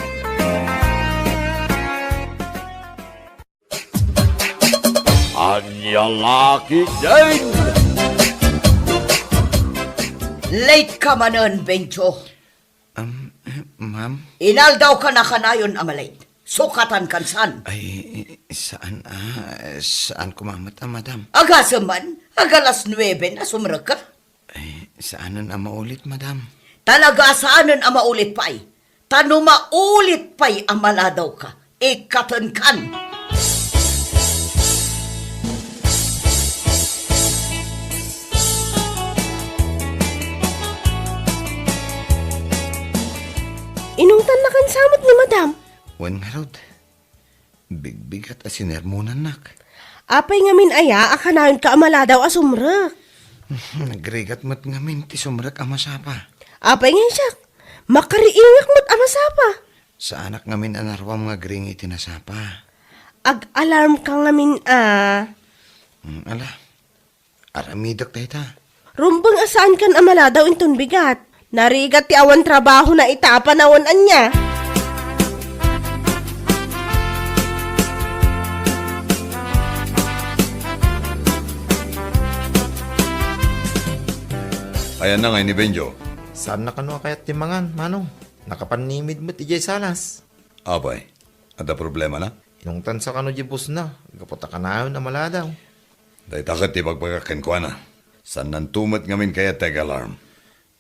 Ania la ketdin? Late ka manen, Benjo. Um, eh, ma'am? Inaldawka na kanayon a malate. Sukatan kan saan? Ay, saan, ah, saan ko mamat, ah, madam. Agasem man, agalas nuebe na sumrekka. Ay, saanen a maulit, madam. Talaga saanen a maulit pay. Ta no maulit pay a maladawka, ikkatenkan. Inungtan na kan samot ni madam. Wen ngarud, bigbigat a sinermonannak. Apay ngamin aya a kanayonka a maladaw a sumrek? Nagrigat met ngamin ti sumrek a masapa. Apay ngay siak? Makariingak met a masapa. Saanak ngamin a naruam nga agring iti nasapa. Ag-alarm ka ngamin a. Hmm, ala. Aramidek dayta. Rumbeng a saankan a maladaw inton bigat. Narigat ti awan trabahona ita a panawen ania. Ayanna ngay ni Benjo? Saanna kano a kayat ti mangan, Manong. Nakapanimid met idiay salas. Apay, adda problemana? Inungtansa kano diay bossna, gapu ta kanayon a maladaw. Dayta ket ti ibagbagak kenkuana. Saannanto met ngamin kayat ti ag-alarm.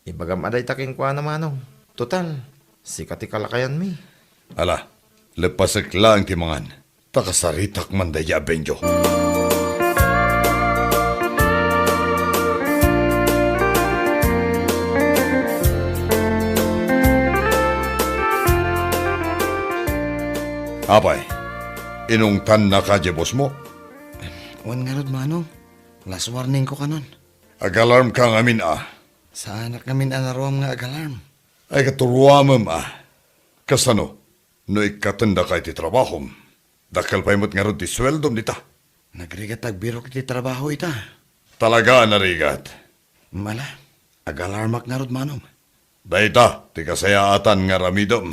Ibagam a dayta kenkuana, Manong. Total, sika ti kalakayanmi. Ala, leppasek laeng ti mangan. Ta kasaritak man daydiay a Benjo. Apay, inungtannaka diay bossmo? Wen ngarud, Manong. Last warningko kanon. Ag-alarmka ngamin a. Saanak ngamin a naruam nga ag-alarm. Ay, katuruamem a. Kasano? No ikkatendaka iti trabahom, dakkel pay met ngarud ti sueldom dita. Nagrigat agbirok iti trabaho ita. Talaga a narigat. Mala, agalarmak ngarud, Manong. Dayta ti kasayaatan nga aramidem.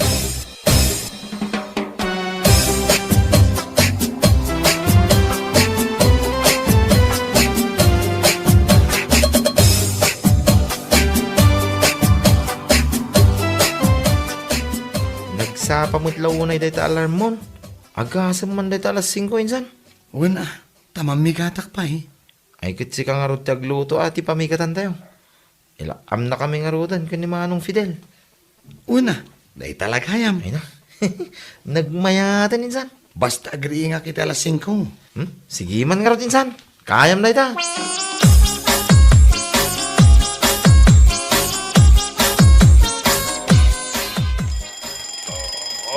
Nagsapa met la unay dayta alarmmon. Agasem man dayta alas singko insan. Wen a, ta mamigatak pay. Ay, ket sika ngarud ti agluto a ti pamigatantayo. Ilaamnakami ngaruden ken ni Manong Fidel. Wen a, dayta la gayam. Ay na. Nagmayaten insan. Basta agriingak iti alas singko. Hmm? Sige man ngarud insan. Kayam dayta.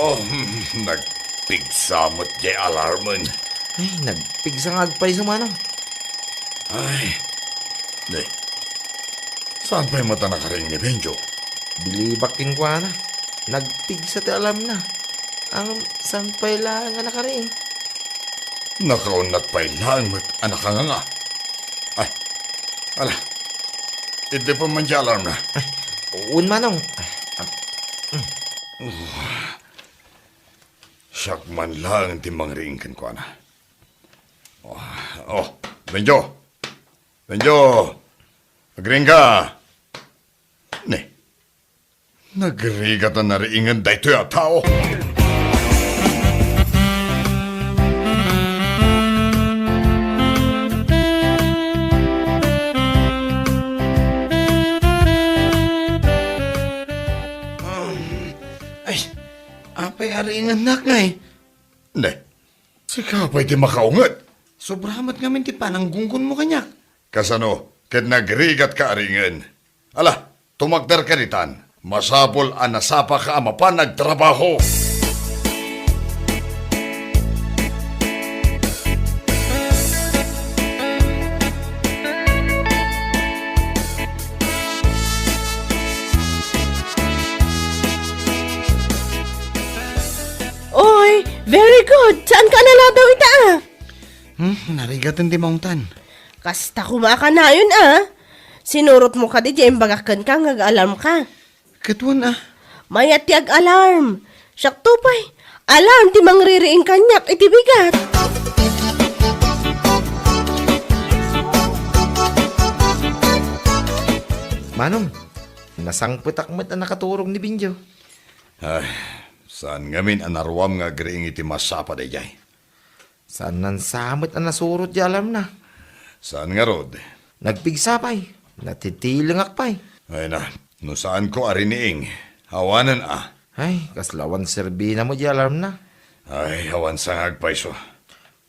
Oh, nagpigsa met diay alarmen. Ay, nagpigsa nga agpayso, Manong. Ay, ne. Saan pay met a nakariing ni Benjo? Bilibak kenkuana. Nagpigsa ti alarmna. Ngem saan pay laeng a nakariing? Nakaunnat pay laeng met a nakanganga. Ay, ala. Iddipen man diay alarmna. Ay, wen, Manong. Ay, ah, mm. Siak man laeng ti mangriing kenkuana. Oh, oh, Benjo! Benjo! Agriingka! Ne, nagrigat a nariingen daytoy a tao. Ay, apay a riingennak ngay? Ne, sika pay ti makaunget. Sobra met ngamin ti pananggunggonmo kaniak. Kasano ket nagrigatka a riingen? Ala, tumakderka ditan. Masapul a nasapaka a mapan agtrabaho. Oy, very good. Saanka a naladaw ita, a? Hmm, narigaten ti maungtan. Kasta koma a kanayon, a. Sinurotmo kadi diay imbagak kenka nga ag-alarmka? Ket wen a. Mayat ti ag-alarm. Siakto pay. Alarm ti mangririing kaniak iti bigat. Manong, nasangpetak met a nakaturog ni Benjo. Ay, saan ngamin a naruam nga agriing iti masapa daydiay? Saan nansa met a nasurot ti alarmna? Saan ngarud? Nagpigsa pay. Natitilengak pay. Ay na, no saanko a riniing, awanen a. Ay, kasla awan serbina met ti alarmna. Ay, awan sangag payso.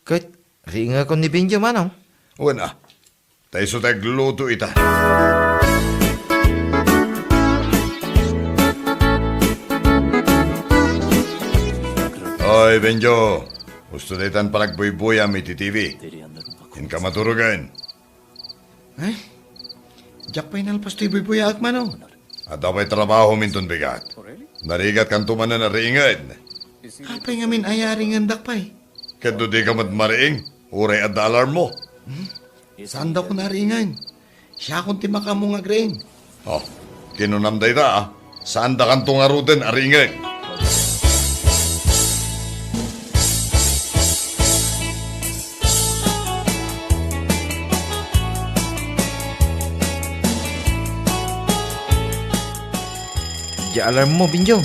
Ket, riingekon ni Benjo, manong? Wen a, ta isu ti agluto ita. Oy, Benjo, husto daytan panagbuybuyam iti T V. Inka maturogen. Ay, diak pay nalpas toy buybuyaak, manong. Adda pay trabahom inton bigat. Narigatkanto manen a riingen. Apay ngamin aya a riingendak pay? Ket no dika met mariing, uray adda alarmmo. Hmm? Saandakon a riingen. Siakon ti makaammo nga agriing. Oh, kinunam dayta, a. Saandakanto ngaruden a riingen. Diay alarmmo, Benjo.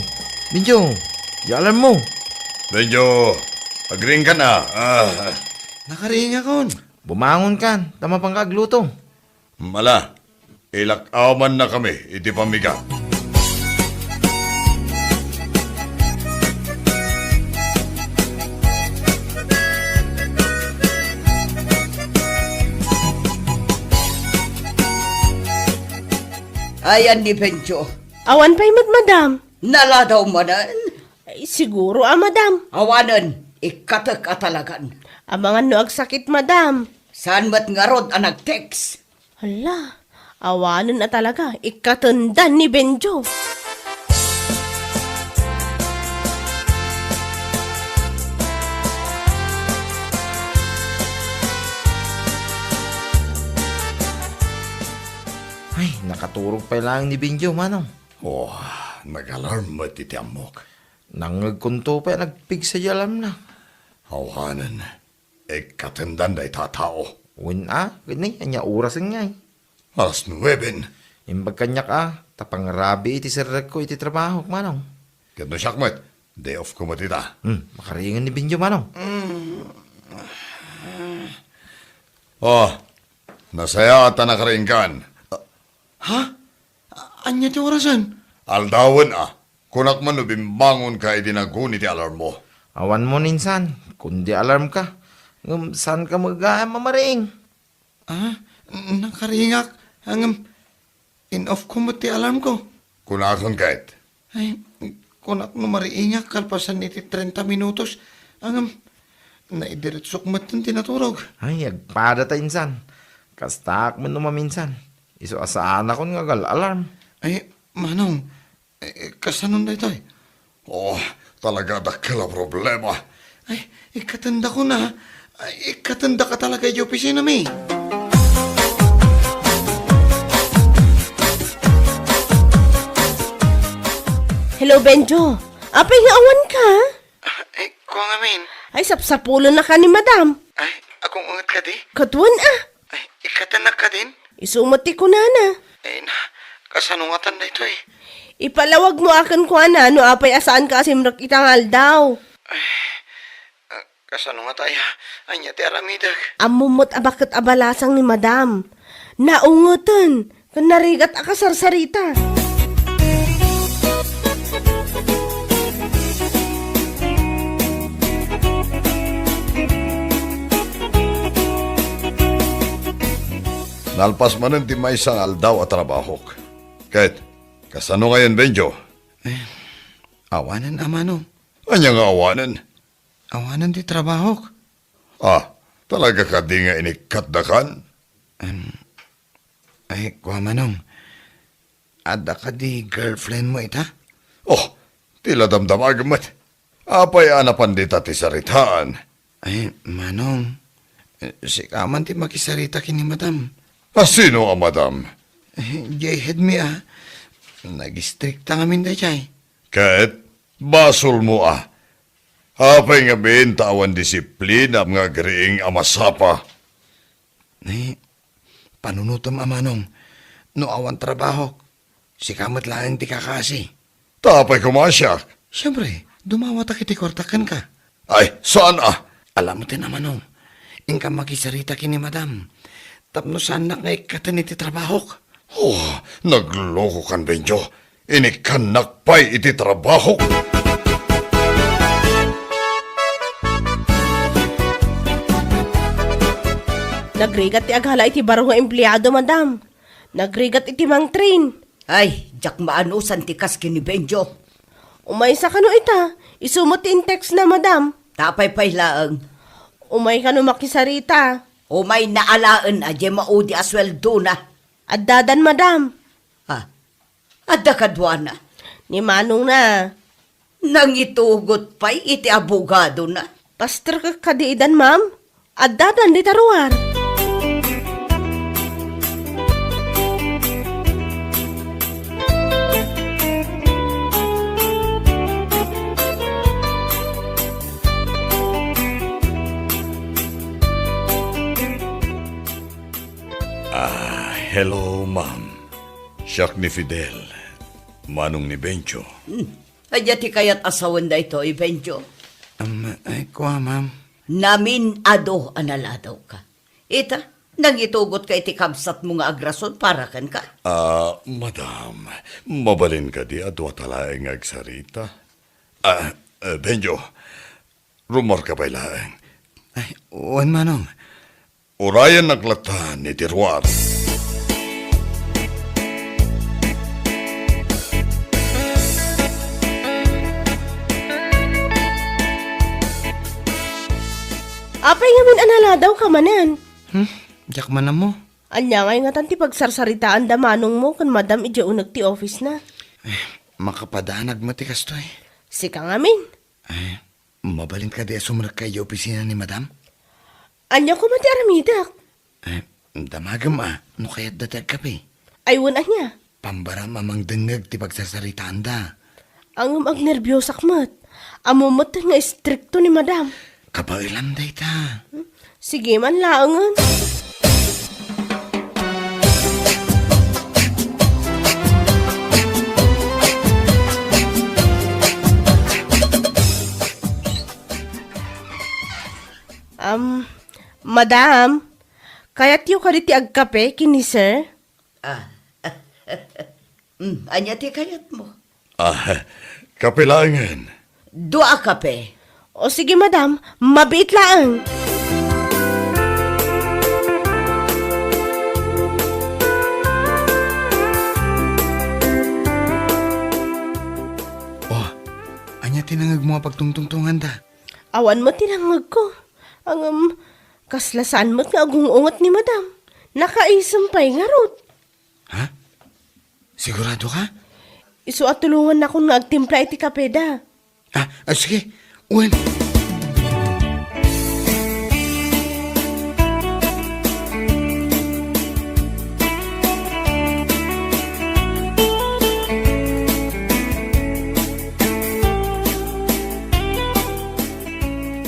Benjo, diay alarmmo. Benjo, agriingkan a. Ah. Nakariingakon. Bumangonkan, ta mapanka agluto. Ala, ilak-awannakami iti pammigat. Ayan ni Benjo. Awan pay met, madam. Naladaw manen? Ay, siguro a, madam. Awanen, ikkatek a talagan. Amangan no agsakit, madam. Saan met ngarud a nag-text? Hala, awanen a talaga, ikkatendan ni Benjo. Ay, nakaturog pay laeng ni Benjo, manong. Oh, nag-alarm met iti ammok. Nangngegkonto pay a nagpigsa ti alarmna. Awanen, ikkatendan dayta a tao. Wen a, ket ni, ania orasen ngay? Alas nueben. Imbag kaniak a, ta pangrabii ti serrekko iti trabahok, manong. Ket no siak met, day off ko met ita. Hmm, makariingen ni Benjo, manong. Mm. Oh, nasayaat a nakariingkan. Ha? A-, ania ti orasen? Aldawen a. Kunak man no bimbangonka idi naguni ti alarmmo. Awan mo, insan. Kundi alarmka. Ngem saanka met gayam a mariing? Ah, nakariingak. Ngem, in-off ko met ti alarmko. Kunakon ket. Ay, kunak no mariingak kalpasan iti trenta minutos. Ngem, naidiretsok metten ti naturog. Ay, agpadata, insan. Kastaak met no maminsan. Isu a saanakon nga agal-alarm. Ay, manong, eh, kasanon daytoy? Oh, talaga dakkel a problema. Ay, ikkatendakon a. Ay, ikkatendak a talaga idiay opisinami. Hello, Benjo. Apay nga awanka? Ah, eh, kua ngamin. Ay, sapsapulennaka ni Madam. Ay, agung-unget kadi? Ket wen a. Ay, ikkatennak kadin? Isu met ti kunana. Ay na, kasano ngatan daytoy? Ipalawagmo a kenkuana no apay a saanka a simrek ita nga aldaw. Ay, ah, kasano ngata aya? Ania ti aramidek? Ammom met a baket a balasang ni Madam. Naungeten. Ken narigat a kasarsarita. Nalpas manen ti maysa nga aldaw a trabahok. Ket, kasano ngayen, Benjo? Eh, awanen a manong. Ania nga awanen? Awanen ti trabahok. Ah, talaga kadi nga inikkatdakan? Em, ay, kua manong, adda kadi girlfriend mo ita? Oh, ti la damdamagem met. Apay a napan dita ti saritaan? Ay, manong, eh, sika man ti makisarita ken ni Madam. A sino a Madam? Jay head mi a. Nagistrikta ngamin dayjay. Ket basolmo a. Apay ngamin ta awan disiplinam nga agriing a masapa? Eh, panunotem a manong, no awan trabahok, sika met laeng ti kakaasi. Ta apay koma a siak? Siempre, dumawatak iti kuartak kenka. Ay, saan a? Alam mo ti namanong, inka makisarita ken ni madam. Tapno saannak nga ikkaten iti trabahok. Oh, naglokokan, Benjo. Inikkannak pay iti trabahok. Nagrigat ti agala iti baro nga empleado, madam. Nagrigat iti mangtrain. Ay, diak maanusan ti kas ken ni Benjo. Umaysa kano ita? Isu met ti in-text na, madam. Ta apay pay laeng? Umay kano makisarita. Umayna alaen a diay maudi a sueldona. Addadan, madam. Ha? Adda kaduana? Ni manongna. Nangitugot pay iti abogadona. Pastor ka kadi idan, ma'am? Addadan dita ruar. Ah, hello, ma'am. Siak ni Fidel, manong ni Benjo. Hmm. Ania ti kayat a sawen daytoy, Benjo? Am, ay, kua, ma'am. Namin-adu a naladawka. Ita, nangitugotka iti kabsatmo nga agrason para kenka? Ah, madam, mabalin kadi a duata laeng nga agsarita? Ah, eh, Benjo, rummuarka pay laeng. Ay, wen, manong. Urayennak lattan iti ruar. Apay ngamin a naladawka manen? Hmm? Diak man ammo. Ania ngay ngatan ti pagsarsaritaanda manongmo ken madam idiay uneg ti office na? Eh, makapadanag met ti kastoy. Sika ngamin? Eh, mabalin kadi a sumrekka idiay opisina ni madam? Ania koma ti aramidek? Eh, damagem a, no kayatda ti agkape. Ay, wen ania? Pambaram a mangdengngeg ti pagsarsaritaanda. Ngem agnerbiosak met. Ammom met nga istrikto ni madam. Kabaelam dayta. Hmm? Sige man laengen. Um, madam, kayatyo kadi ti agkape ken ni sir? Ah. Mm, ania ti kayatmo? Ah, kape laengen. Dua a kape. O sige, madam, mabiit laeng. Oh, ania ti nangngegmo a pagtungtungtonganda? Awan met ti nangngegko. Ngem, kasla saan met nga agung-unget ni madam. Nakaisem pay ngarud. Ha? Sigurado ka? Isu a tulongannakon nga agtimpla iti kapeda. Ah, ah, sige. Wen.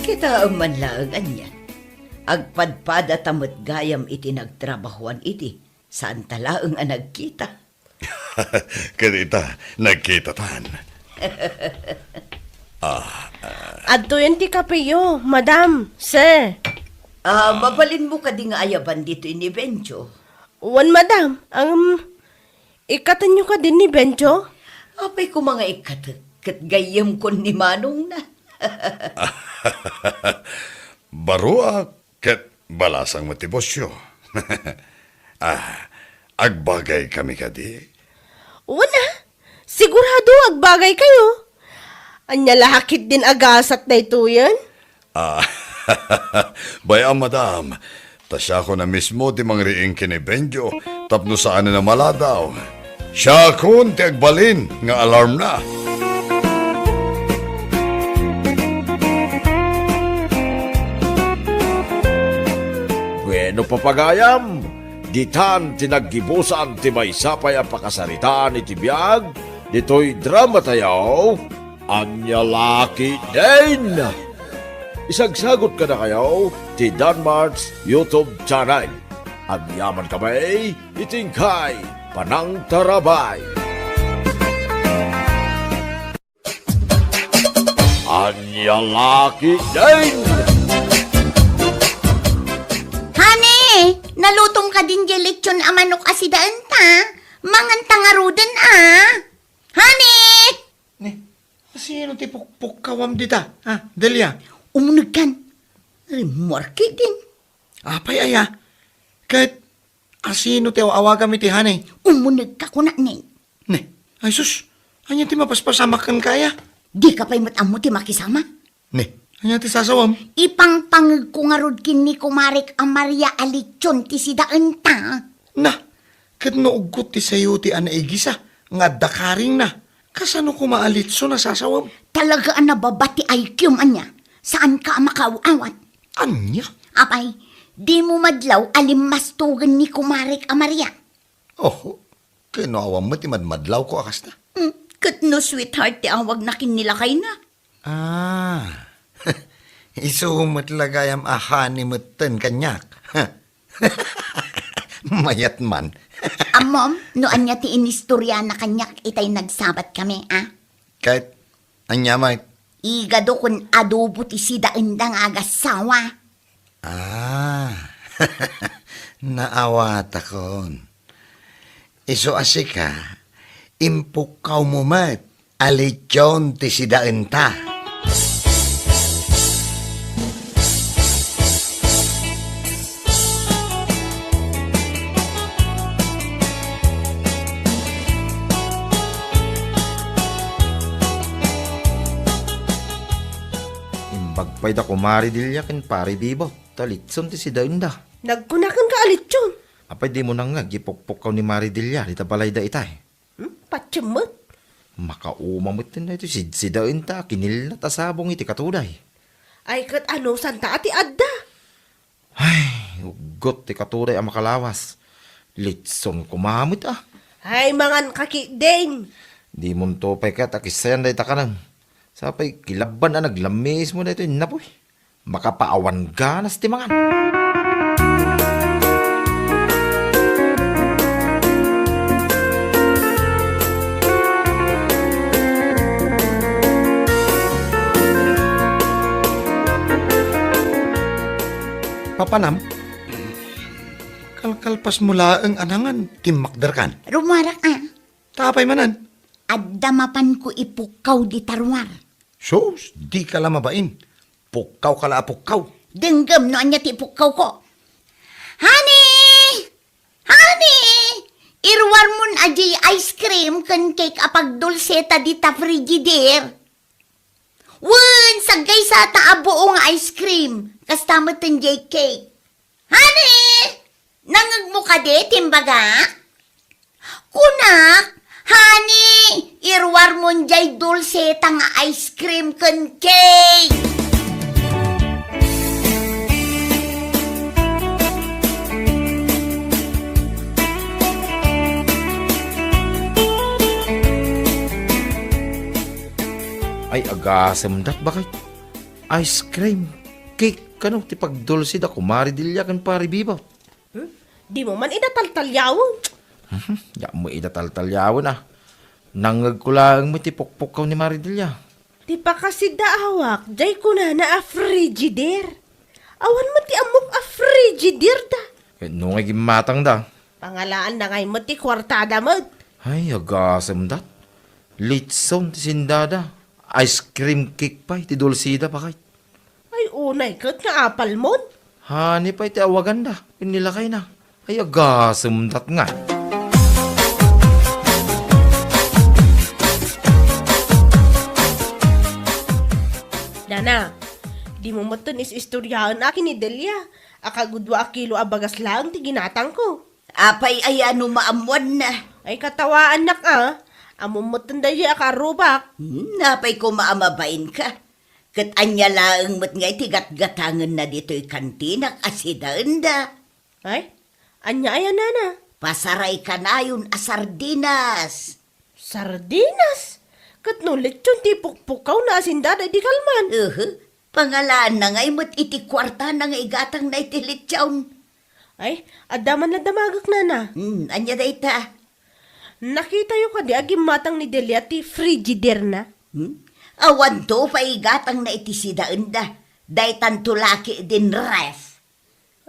Kitaem man laeng ania. Agpadpadata met gayam iti nagtrabahoan idi. Saanta laeng a nagkita. Ket ita, nagkitatan. Ah, ah. Adtoyen ti kapeyo, madam, sir. Ah, mabalinmo kadi nga ayaban ditoy ni Benjo? Wen, madam. Ngem, ikkatenyo kadi ni Benjo? Apay koma nga ikkatek, ket gayyemkon ni manongna. Baruak, ket balasang met ti bosio. Ah, agbagaykami kadi? Wen a, sigurado agbagaykayo. Ania la ketdin a gasat daytoyen? Ah, bay-am, madam. Ta siakon a mismo ti mangriing ken ni Benjo tapno saanen a maladaw. Siakon ti agbalin nga alarmna. Bueno, papagayam, Ditan ti naggibusan ti maysa pay a pakasaritaan iti biag ditoy dramatayo, Ania La Ketdin! Isagsagut kadakayo ti Danmart's YouTube channel. Agyaman kami iti inkay panangtarabay. Ania La Ketdin! Honey, nalutom kadin diay lechon a manok a sidaenta? Manganta ngaruden a. Honey! Ni, asino ti pukpukkawam dita? Ha, Delia? Umunegkan. Rimmuar ketdin. Apay aya? Ket asino ti aw-awagam iti honey? Umunegka, kunak ni. Ne, ay sus, ania ti mapaspasamak kenka aya? Dika pay met ammo ti makisama. Ne, ania ti sasawam? Ipangpangegko ngarud ken ni kumarek a Maria a lechon ti sidaenta. Na, ket no uggot ti sayo ti a naigisa nga adda karingna, kasano koma a lechon a sasawam? Talaga a nababa ti I Q-m ania? Saanka a makaaw-awat? Ania? Apay, dimo madlaw a limmastogen ni kumarek a Maria? Oho, ket no awan met ti madmadlawko a kasta. Hmm, ket no sweetheart ti awagna ken ni lakayna? Ah, isu met la gayam a honey metten kaniak. Mayat man. Ammom, no ania ti inistoriana kaniak itay nagsabat kami, a? Ket ania met? Igado ken adobo ti sidaenda nga agassawa. Ah, naawatakon. Isu a sika, impukkawmo met a lechon ti sidaenta. Imbag pay da kumari Delia ken pari Bibo, ta lechon ti sidaenda. Nagkunakan ka a lechon? Apay, dimo nangngeg ti pukpukkaw ni Mari Delia dita balayda itay? Hmm? Patiem met. Makauma met daytoy sidsidaenta a kinillat a sabong iti katuday. Ay, ket anusanta a ti adda? Ay, uggot ti katuday a makalawas. Lechon koma met a. Ay, mangan ka ketdin. Dimonto pay ket a kissayan dayta kanem. Sapay kilabban a naglammiismo daytoy innapoy. Makapaawan ganas ti mangan. Papanam, kalkalpasmo laeng a nangan, timmakderkan. Rumuarak a. Ta apay manen? Adda mapanko ipukkaw dita ruar. Sus, dika la mabain. Pukkawka la a pukkaw. Denggem no ania ti ipukkawko. Honey! Honey! Iruarmon a diay ice cream ken cake a pagdulseta dita Frigidaire. Wen, saggaysata a buo nga ice cream. Kasta met diay cake. Honey! Nangngegmo kadi ti imbagak? Kunak, honey, iruarmon diay dulseta nga ice cream ken cake. Ay, agasem dat, bakit? Ice cream, cake, kano ti pagdulsi da kumari Delia ken pari Bibo? Hmm? Dimo man ida taltaliawen? Mhm, diak met ida taltaliawen a. Nangngegko laeng met ti pukpukkaw ni Mari Delia. Ti pakasidaawak, diay kunana a Frigidaire. Awan met ti ammok a Frigidaire da. Ket no ngay gimmatangda? Pangalaanna ngay met ti kuartada met. Ay, agasem dat. Lechon ti sendada. Ice cream cake pay ti dulsida, bakit? Ay, unay ket nga apalmon. Honey pay ti awaganda ken ni lakayna. Ay, agasem dat nga. Nana, dimo metten is-istoriaen a ken ni Delia a kagudua a kilo a bagas laeng ti ginatangko. Apay aya no maammoanna? Ay, katawaannak a. Ammom metten daydiay a kaarrubak. Hmm, apay koma a mabainka? Ket ania laeng met ngay ti gatgatangenna ditoy kantinak a sidaenda? Ay, Ania aya, nana? Pasaray kanayon a sardinas. Sardinas? Ket no lechon ti pukpukawna a sindada idi kalman? Uhu. Pangalaanna ngay met iti kuartana nga igatangna iti lechon. Ay, adda man la damagek, nana. Hmm, ania dayta? Nakitayo kadi a gimmatang ni Delia ti Frigidaire-na? Hmm? Awanto pay igatangna iti sidaenda. Daytanto la ketdin ref.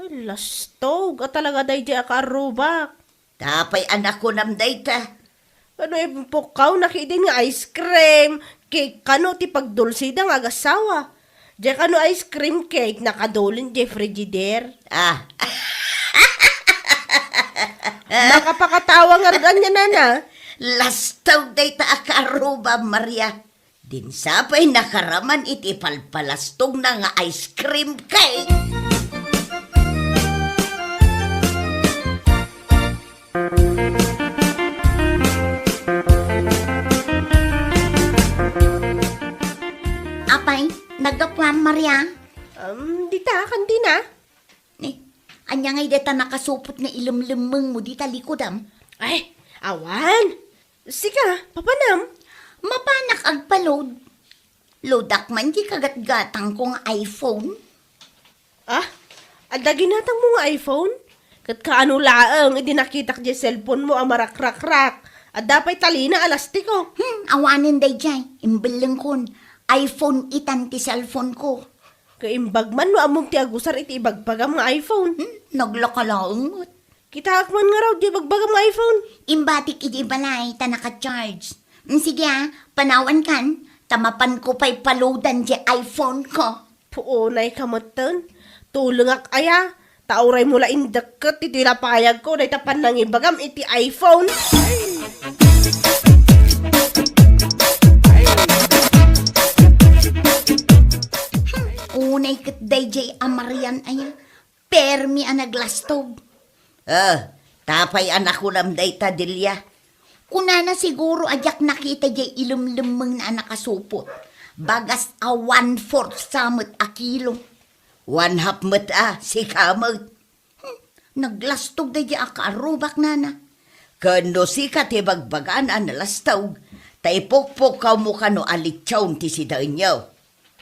Ay, lastog a talaga daydiay a kaarrubak. Apay a nakunam dayta? Ano, impukkawna ketdin nga ice cream, cake kano ti pagdulsida nga agassawa. Diay kano ice cream cake, nakadulin diay Frigidaire. Ah. Makapakatawa ngarud ania, nana? Lastog dayta a kaarrubam, Maria. Dinsa pay nakaraman iti palpalastogna nga ice cream cake. Apay, naggapuam, Maria? Um, dita, kantina. Ni, ania ngay dayta nakasupot nga ilemlemmengmo dita likodam? Ay, awan. Sika, papanam? Mapanak agpa-load. Loadak man ti kagatgatangko nga iPhone. Ah, adda ginatangmo nga iPhone? Ket kaano laeng idi nakitak diay cellphone-mo a marakrakrak? Adda pay talina a lastiko. Hmm, awanen daydiay. Imbellengkon, iPhone itan ti cellphone-ko. Kaimbag man no ammom ti agusar iti ibagbagam nga iPhone. Hmm, naglaka laeng met. Kitaek man ngarud diay ibagbagam nga iPhone. Imbatik idiay balay ta naka-charge. Hmm, sige a, panawankan, ta mapanko pay pa-loadan diay iPhone-ko. Puonay ka metten. Tulengak aya, ta uraymo la indekket iti lapayagko dayta pannangibagam iti iPhone. Unay ket daydiay a Marian aya, permi a naglastog. Ah, apay a nakunam dayta, Delia? Kunana siguro a diak nakita diay ilemlemmengna a nakasupot. Bagas a one-fourth sa met a kilo. One-half met a, sika met. Hmm, naglastog daydiay a kaarrubak, nana. Ken no sika ti bagbagana a nalastog, ta ipukpukkawmo kano a lechon ti sidaenyo.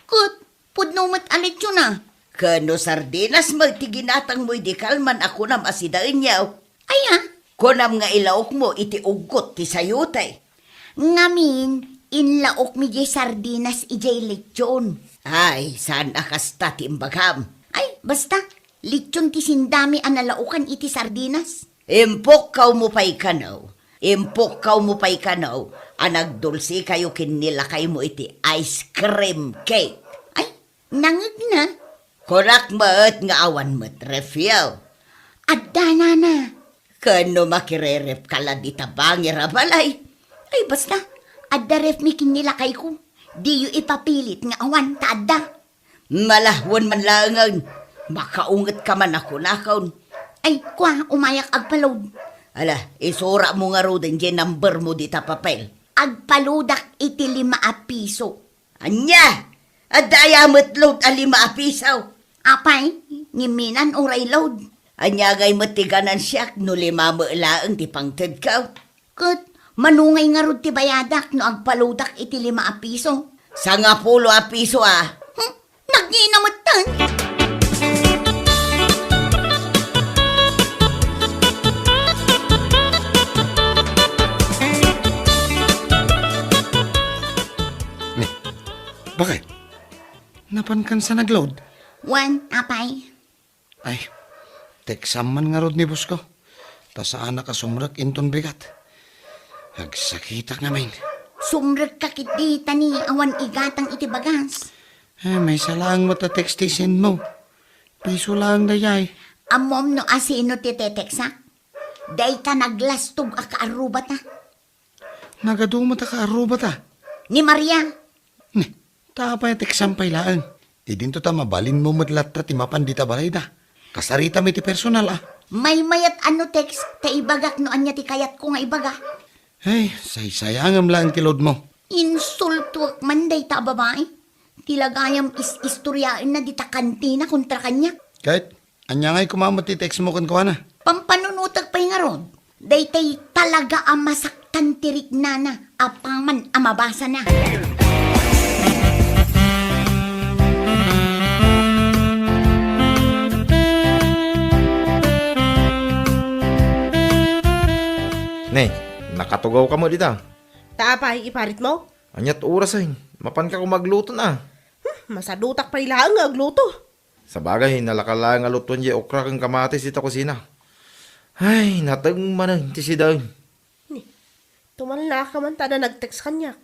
Ket, pudno met a lechon a. Ken no sardinas met ti ginatangmo idi kalman a kunam a sidaenyo. Aya? Kunam nga ilaokmo iti uggot ti sayote. Ngamin, inlaokmi diay sardinas idiay lechon. Ay, saan a kasta ti imbagam. Ay, basta, lechon ti sindami a nalaokan iti sardinas. Impukkawmo pay kano, impukkawmo pay kano a nagdulsikayo ken ni lakaymo iti ice cream cake. Ay, nangegna. Kunak met nga awan met refyo. Adda, nana. Ken no makirerefka la dita bangir a balay. Ay, basta, adda refmi ken ni lakayko. Diyo ipapilit nga awan ta adda. Malawen man laengen, makaungetka man a kunakon. Ay, kua, umayak agpa-load. Ala, isuratmo ngaruden diay numbermo dita papel. Agpa-loadak iti lima a piso. Ania? Adda aya met load a lima a piso? Apay, ngimminan uray load. Ania ngay met ti ganansiak no lima met laeng ti pangtedko? Ket, mano ngay ngarud ti bayadak no agpa-loadak iti lima a piso? Sangapulo a piso a. Hmm, nagngina metten. Ni, bakit? Napankan sa nag-load? Wen, apay. Ay, teksam man ngarud ni boss ko. Ta saanak a sumrek inton bigat. Agsakitak ngamin. Sumrekka ketdi ta ni awan igatang iti bagas. Eh, maysa laeng met a text ti send mo. Piso laeng dayay. Ammom no asino ti teteksak? Dayta naglastog a kaarrubata. Nagadu met a kaarrubata. Ni Maria. Ni, ta apay a teksam pay laeng? Idinto ta mabalinmo met latta ti mapan dita balayda. Kasaritam iti personal a. Maymayat a no text ta ibagak no ania ti kayatko nga ibaga. Ay, saysayangem laeng ti load mo. Insultuek man dayta a babai. Ti lagayam is-istoriaenna dita kantina kontra kaniak. Ket, ania ngay koma met ti text mo kenkuana? Pampanunotek pay ngarud, daytay talaga a masaktan ti riknana apaman a mabasana. Ne, nakatugawka met dita. Ta apay, iparitmo? Ania't orasen? Mapanka koma agluto na. Hmm, masadutak pay laeng nga agluto. Sabagay, nalaka laeng a lutoen diay okra ken kamatis dita kusina. Ay, nateng manen ti sidaen. Ni, tumalnaka man ta adda nag-text kaniak.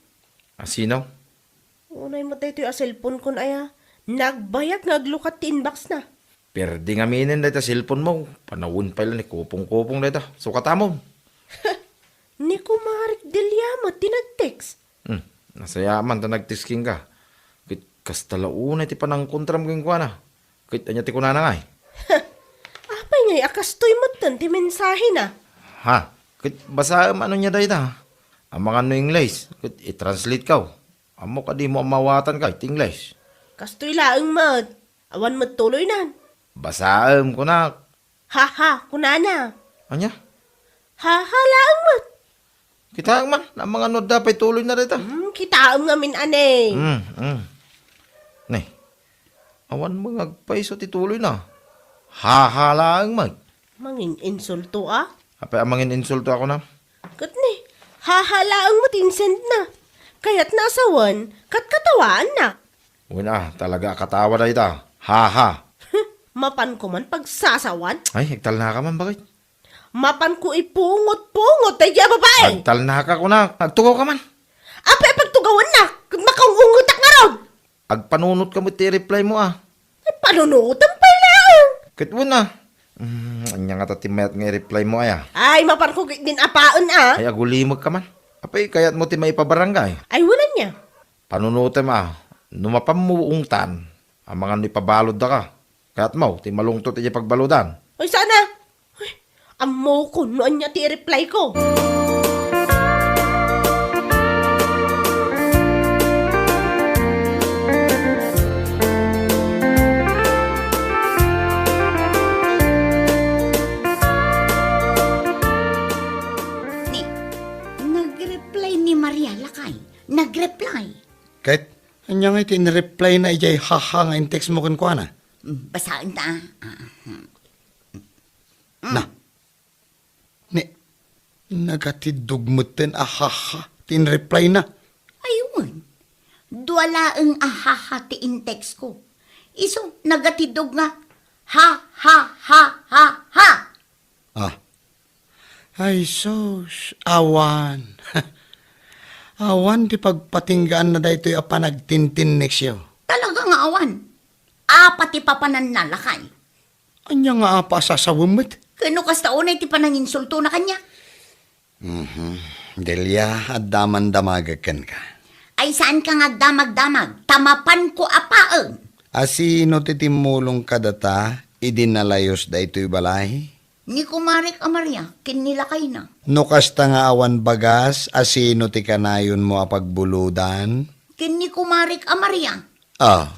A sino? Unay met daytoy a cellphone kon aya. Nagbayag nga aglukat ti inbox na. Perdi ngaminen dayta cellphone mo. Panawen pay la ni kupong-kupong dayta. Sukatamon. Ni Kumarik Delia met ti nag-text. Hmm, nasayaat man ta nag-text kenka. Ket kasta la unay ti panangkontram kenkuana. Ket ania ti kunana ngay? Apay ngay a kastoy metten ti mensahena? Ha? Ket basaem no ania dayta. Amangan no Ingles, ket i-translate kaw. Ammok a dimo a mawatanka iti Ingles. Kastoy laeng met. Awan met tuloynan. Basaem, kunak. Haha, kunana. Ania? Haha laeng met. Kitaem man, amangan no adda pay tuloyna dayta. Hmm, kitaem ngamin a ne. Hmm, hmm. Ne. Awan met nga agpayso ti tuloyna. Haha laeng met. Mangin-insulto a? Apay a mangin-insulto a kunam? Ket ne, haha laeng met insendna. Kayatna a sawen, ket katawaanna. Wen a, talaga a katawa dayta. Haha. Mapanko man pagsasawan? Ay, agtalnaka man, bakit? Mapanko ipungot-pungot daydiay a babai! Agtalnaka, kunak. Agtugawka man. Apay a pagtugawannak? Ket makaung-ungetak ngarud! Agpanunotka met ti i-reply mo, a. Ay, panunotem pay laeng. Ket wen a. Hmm, ania ngata ti mayat nga i-reply mo, aya? Ay, mapanko ketdin apaen, a. Ay, agulimekka man. Apay, kayatmo ti maipabarangay? Ay, wen ania? Panunotem, a. No mapanmo ungtan, amangan no ipabaludda ka. Kayatmo ti malungtot idiay pagbaludan? Ay, saan a? Ay, ammokon no ania ti i-reply ko. Ni, nag-reply ni Maria, lakay. Nag-reply. Ket, ania ngay ti in-reply na idiay haha nga in-text mo kenkuana? Mm, basaen ta, a. Ah, hmm. Mm. Na. Ni, nagatiddog metten a haha ti in-reply na. Ay, wen. Dua laeng a haha ti in-text ko. Isu, nagatiddog nga ha, ha, ha, ha, ha. Ah. Ay, sus, awan. Awan ti pagpatinggaanna daytoy a panagtintinneksyo. Talaga nga awan. Apa ti papananna, lakay? Ania nga apa a sasawem met? Ken no kasta unay ti pananginsultona kaniak? Mhm. Delia, adda man damagek kenka. Ay, saanka nga agdamagdamag, ta mapanko a paen. A sino ti timmulong kadata idi nalayos daytoy balay? Ni kumarek a Maria ken ni lakayna. No kasta nga awan bagas, a sino ti kanayonmo a pagbuludan? Ken ni kumarek a Maria. Ah,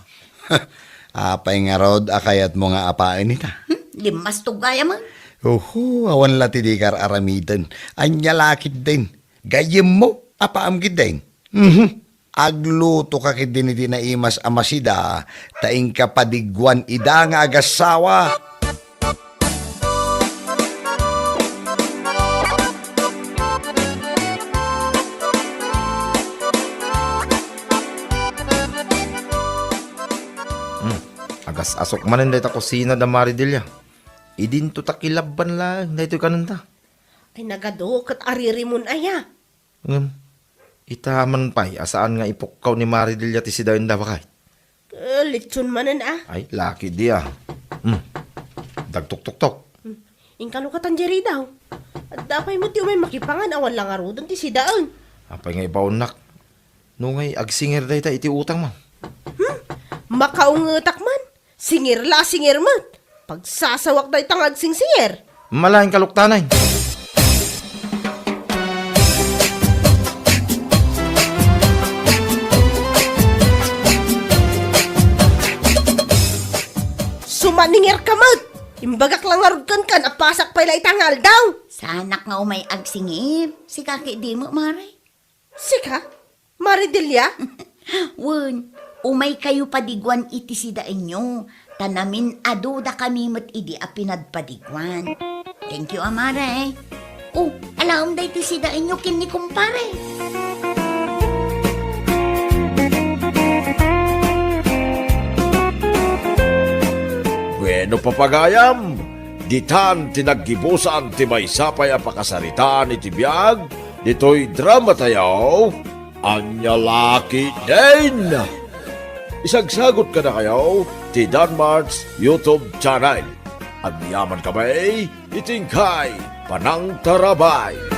apay ngarud a kayatmo nga apaen ita? Hmm, limmastog gayam. Oho, awan la ti dika ar-aramiden. Ania la ketdin? Gayyemmo, apaam ketdin. Mhm. Aglutoka ketdin iti naimas a masida, ta inka padigguan ida nga agassawa. Hmm. Agas-asok manen dayta kusina da Maridelia. Idinto ta kilabban laeng daytoy kanenta. Ay, nagadu ket aririmon aya? Ngem, ita man pay a saan nga ipukkaw ni Maridelia ti sidaenda, bakay? Eh, litson manen, a. Ay, laki di, a. Hmm. Dagtoktoktoktok. Hmm. Inka lukatan diay ridaw. Adda pay met ti umay makipangan awan la ngaruden ti sidaen. Apay nga ibaonnak? No ngay agsingir dayta iti utang mo. Hmm? Makaungetak man. Singir la a singir met. Pagsasawak dayta nga agsingsingir. Malain ka luktanen. Sumaningir ka met. Bagak la ngarud kenka, napasak pay la ita nga aldaw. Saanak nga umay agsingir. Sika ket dimo, Mare? Sika? Mare Delia? Wen, umaykayo padiguan iti sidaenyo, ta namin-adudakami met idi a pinadpadiguan. Thank you, a Mare. O, alaem daytoy sidaenyo ken ni kumpare. Bueno, papagayam, ditan ti naggibusan ti maysa pay a pakasaritaan iti biag ditoy dramatayo, Ania La Ketdin. Isagsagot kadakayo ti Danmart's YouTube channel. Agyamankami iti inkay panangtarabay.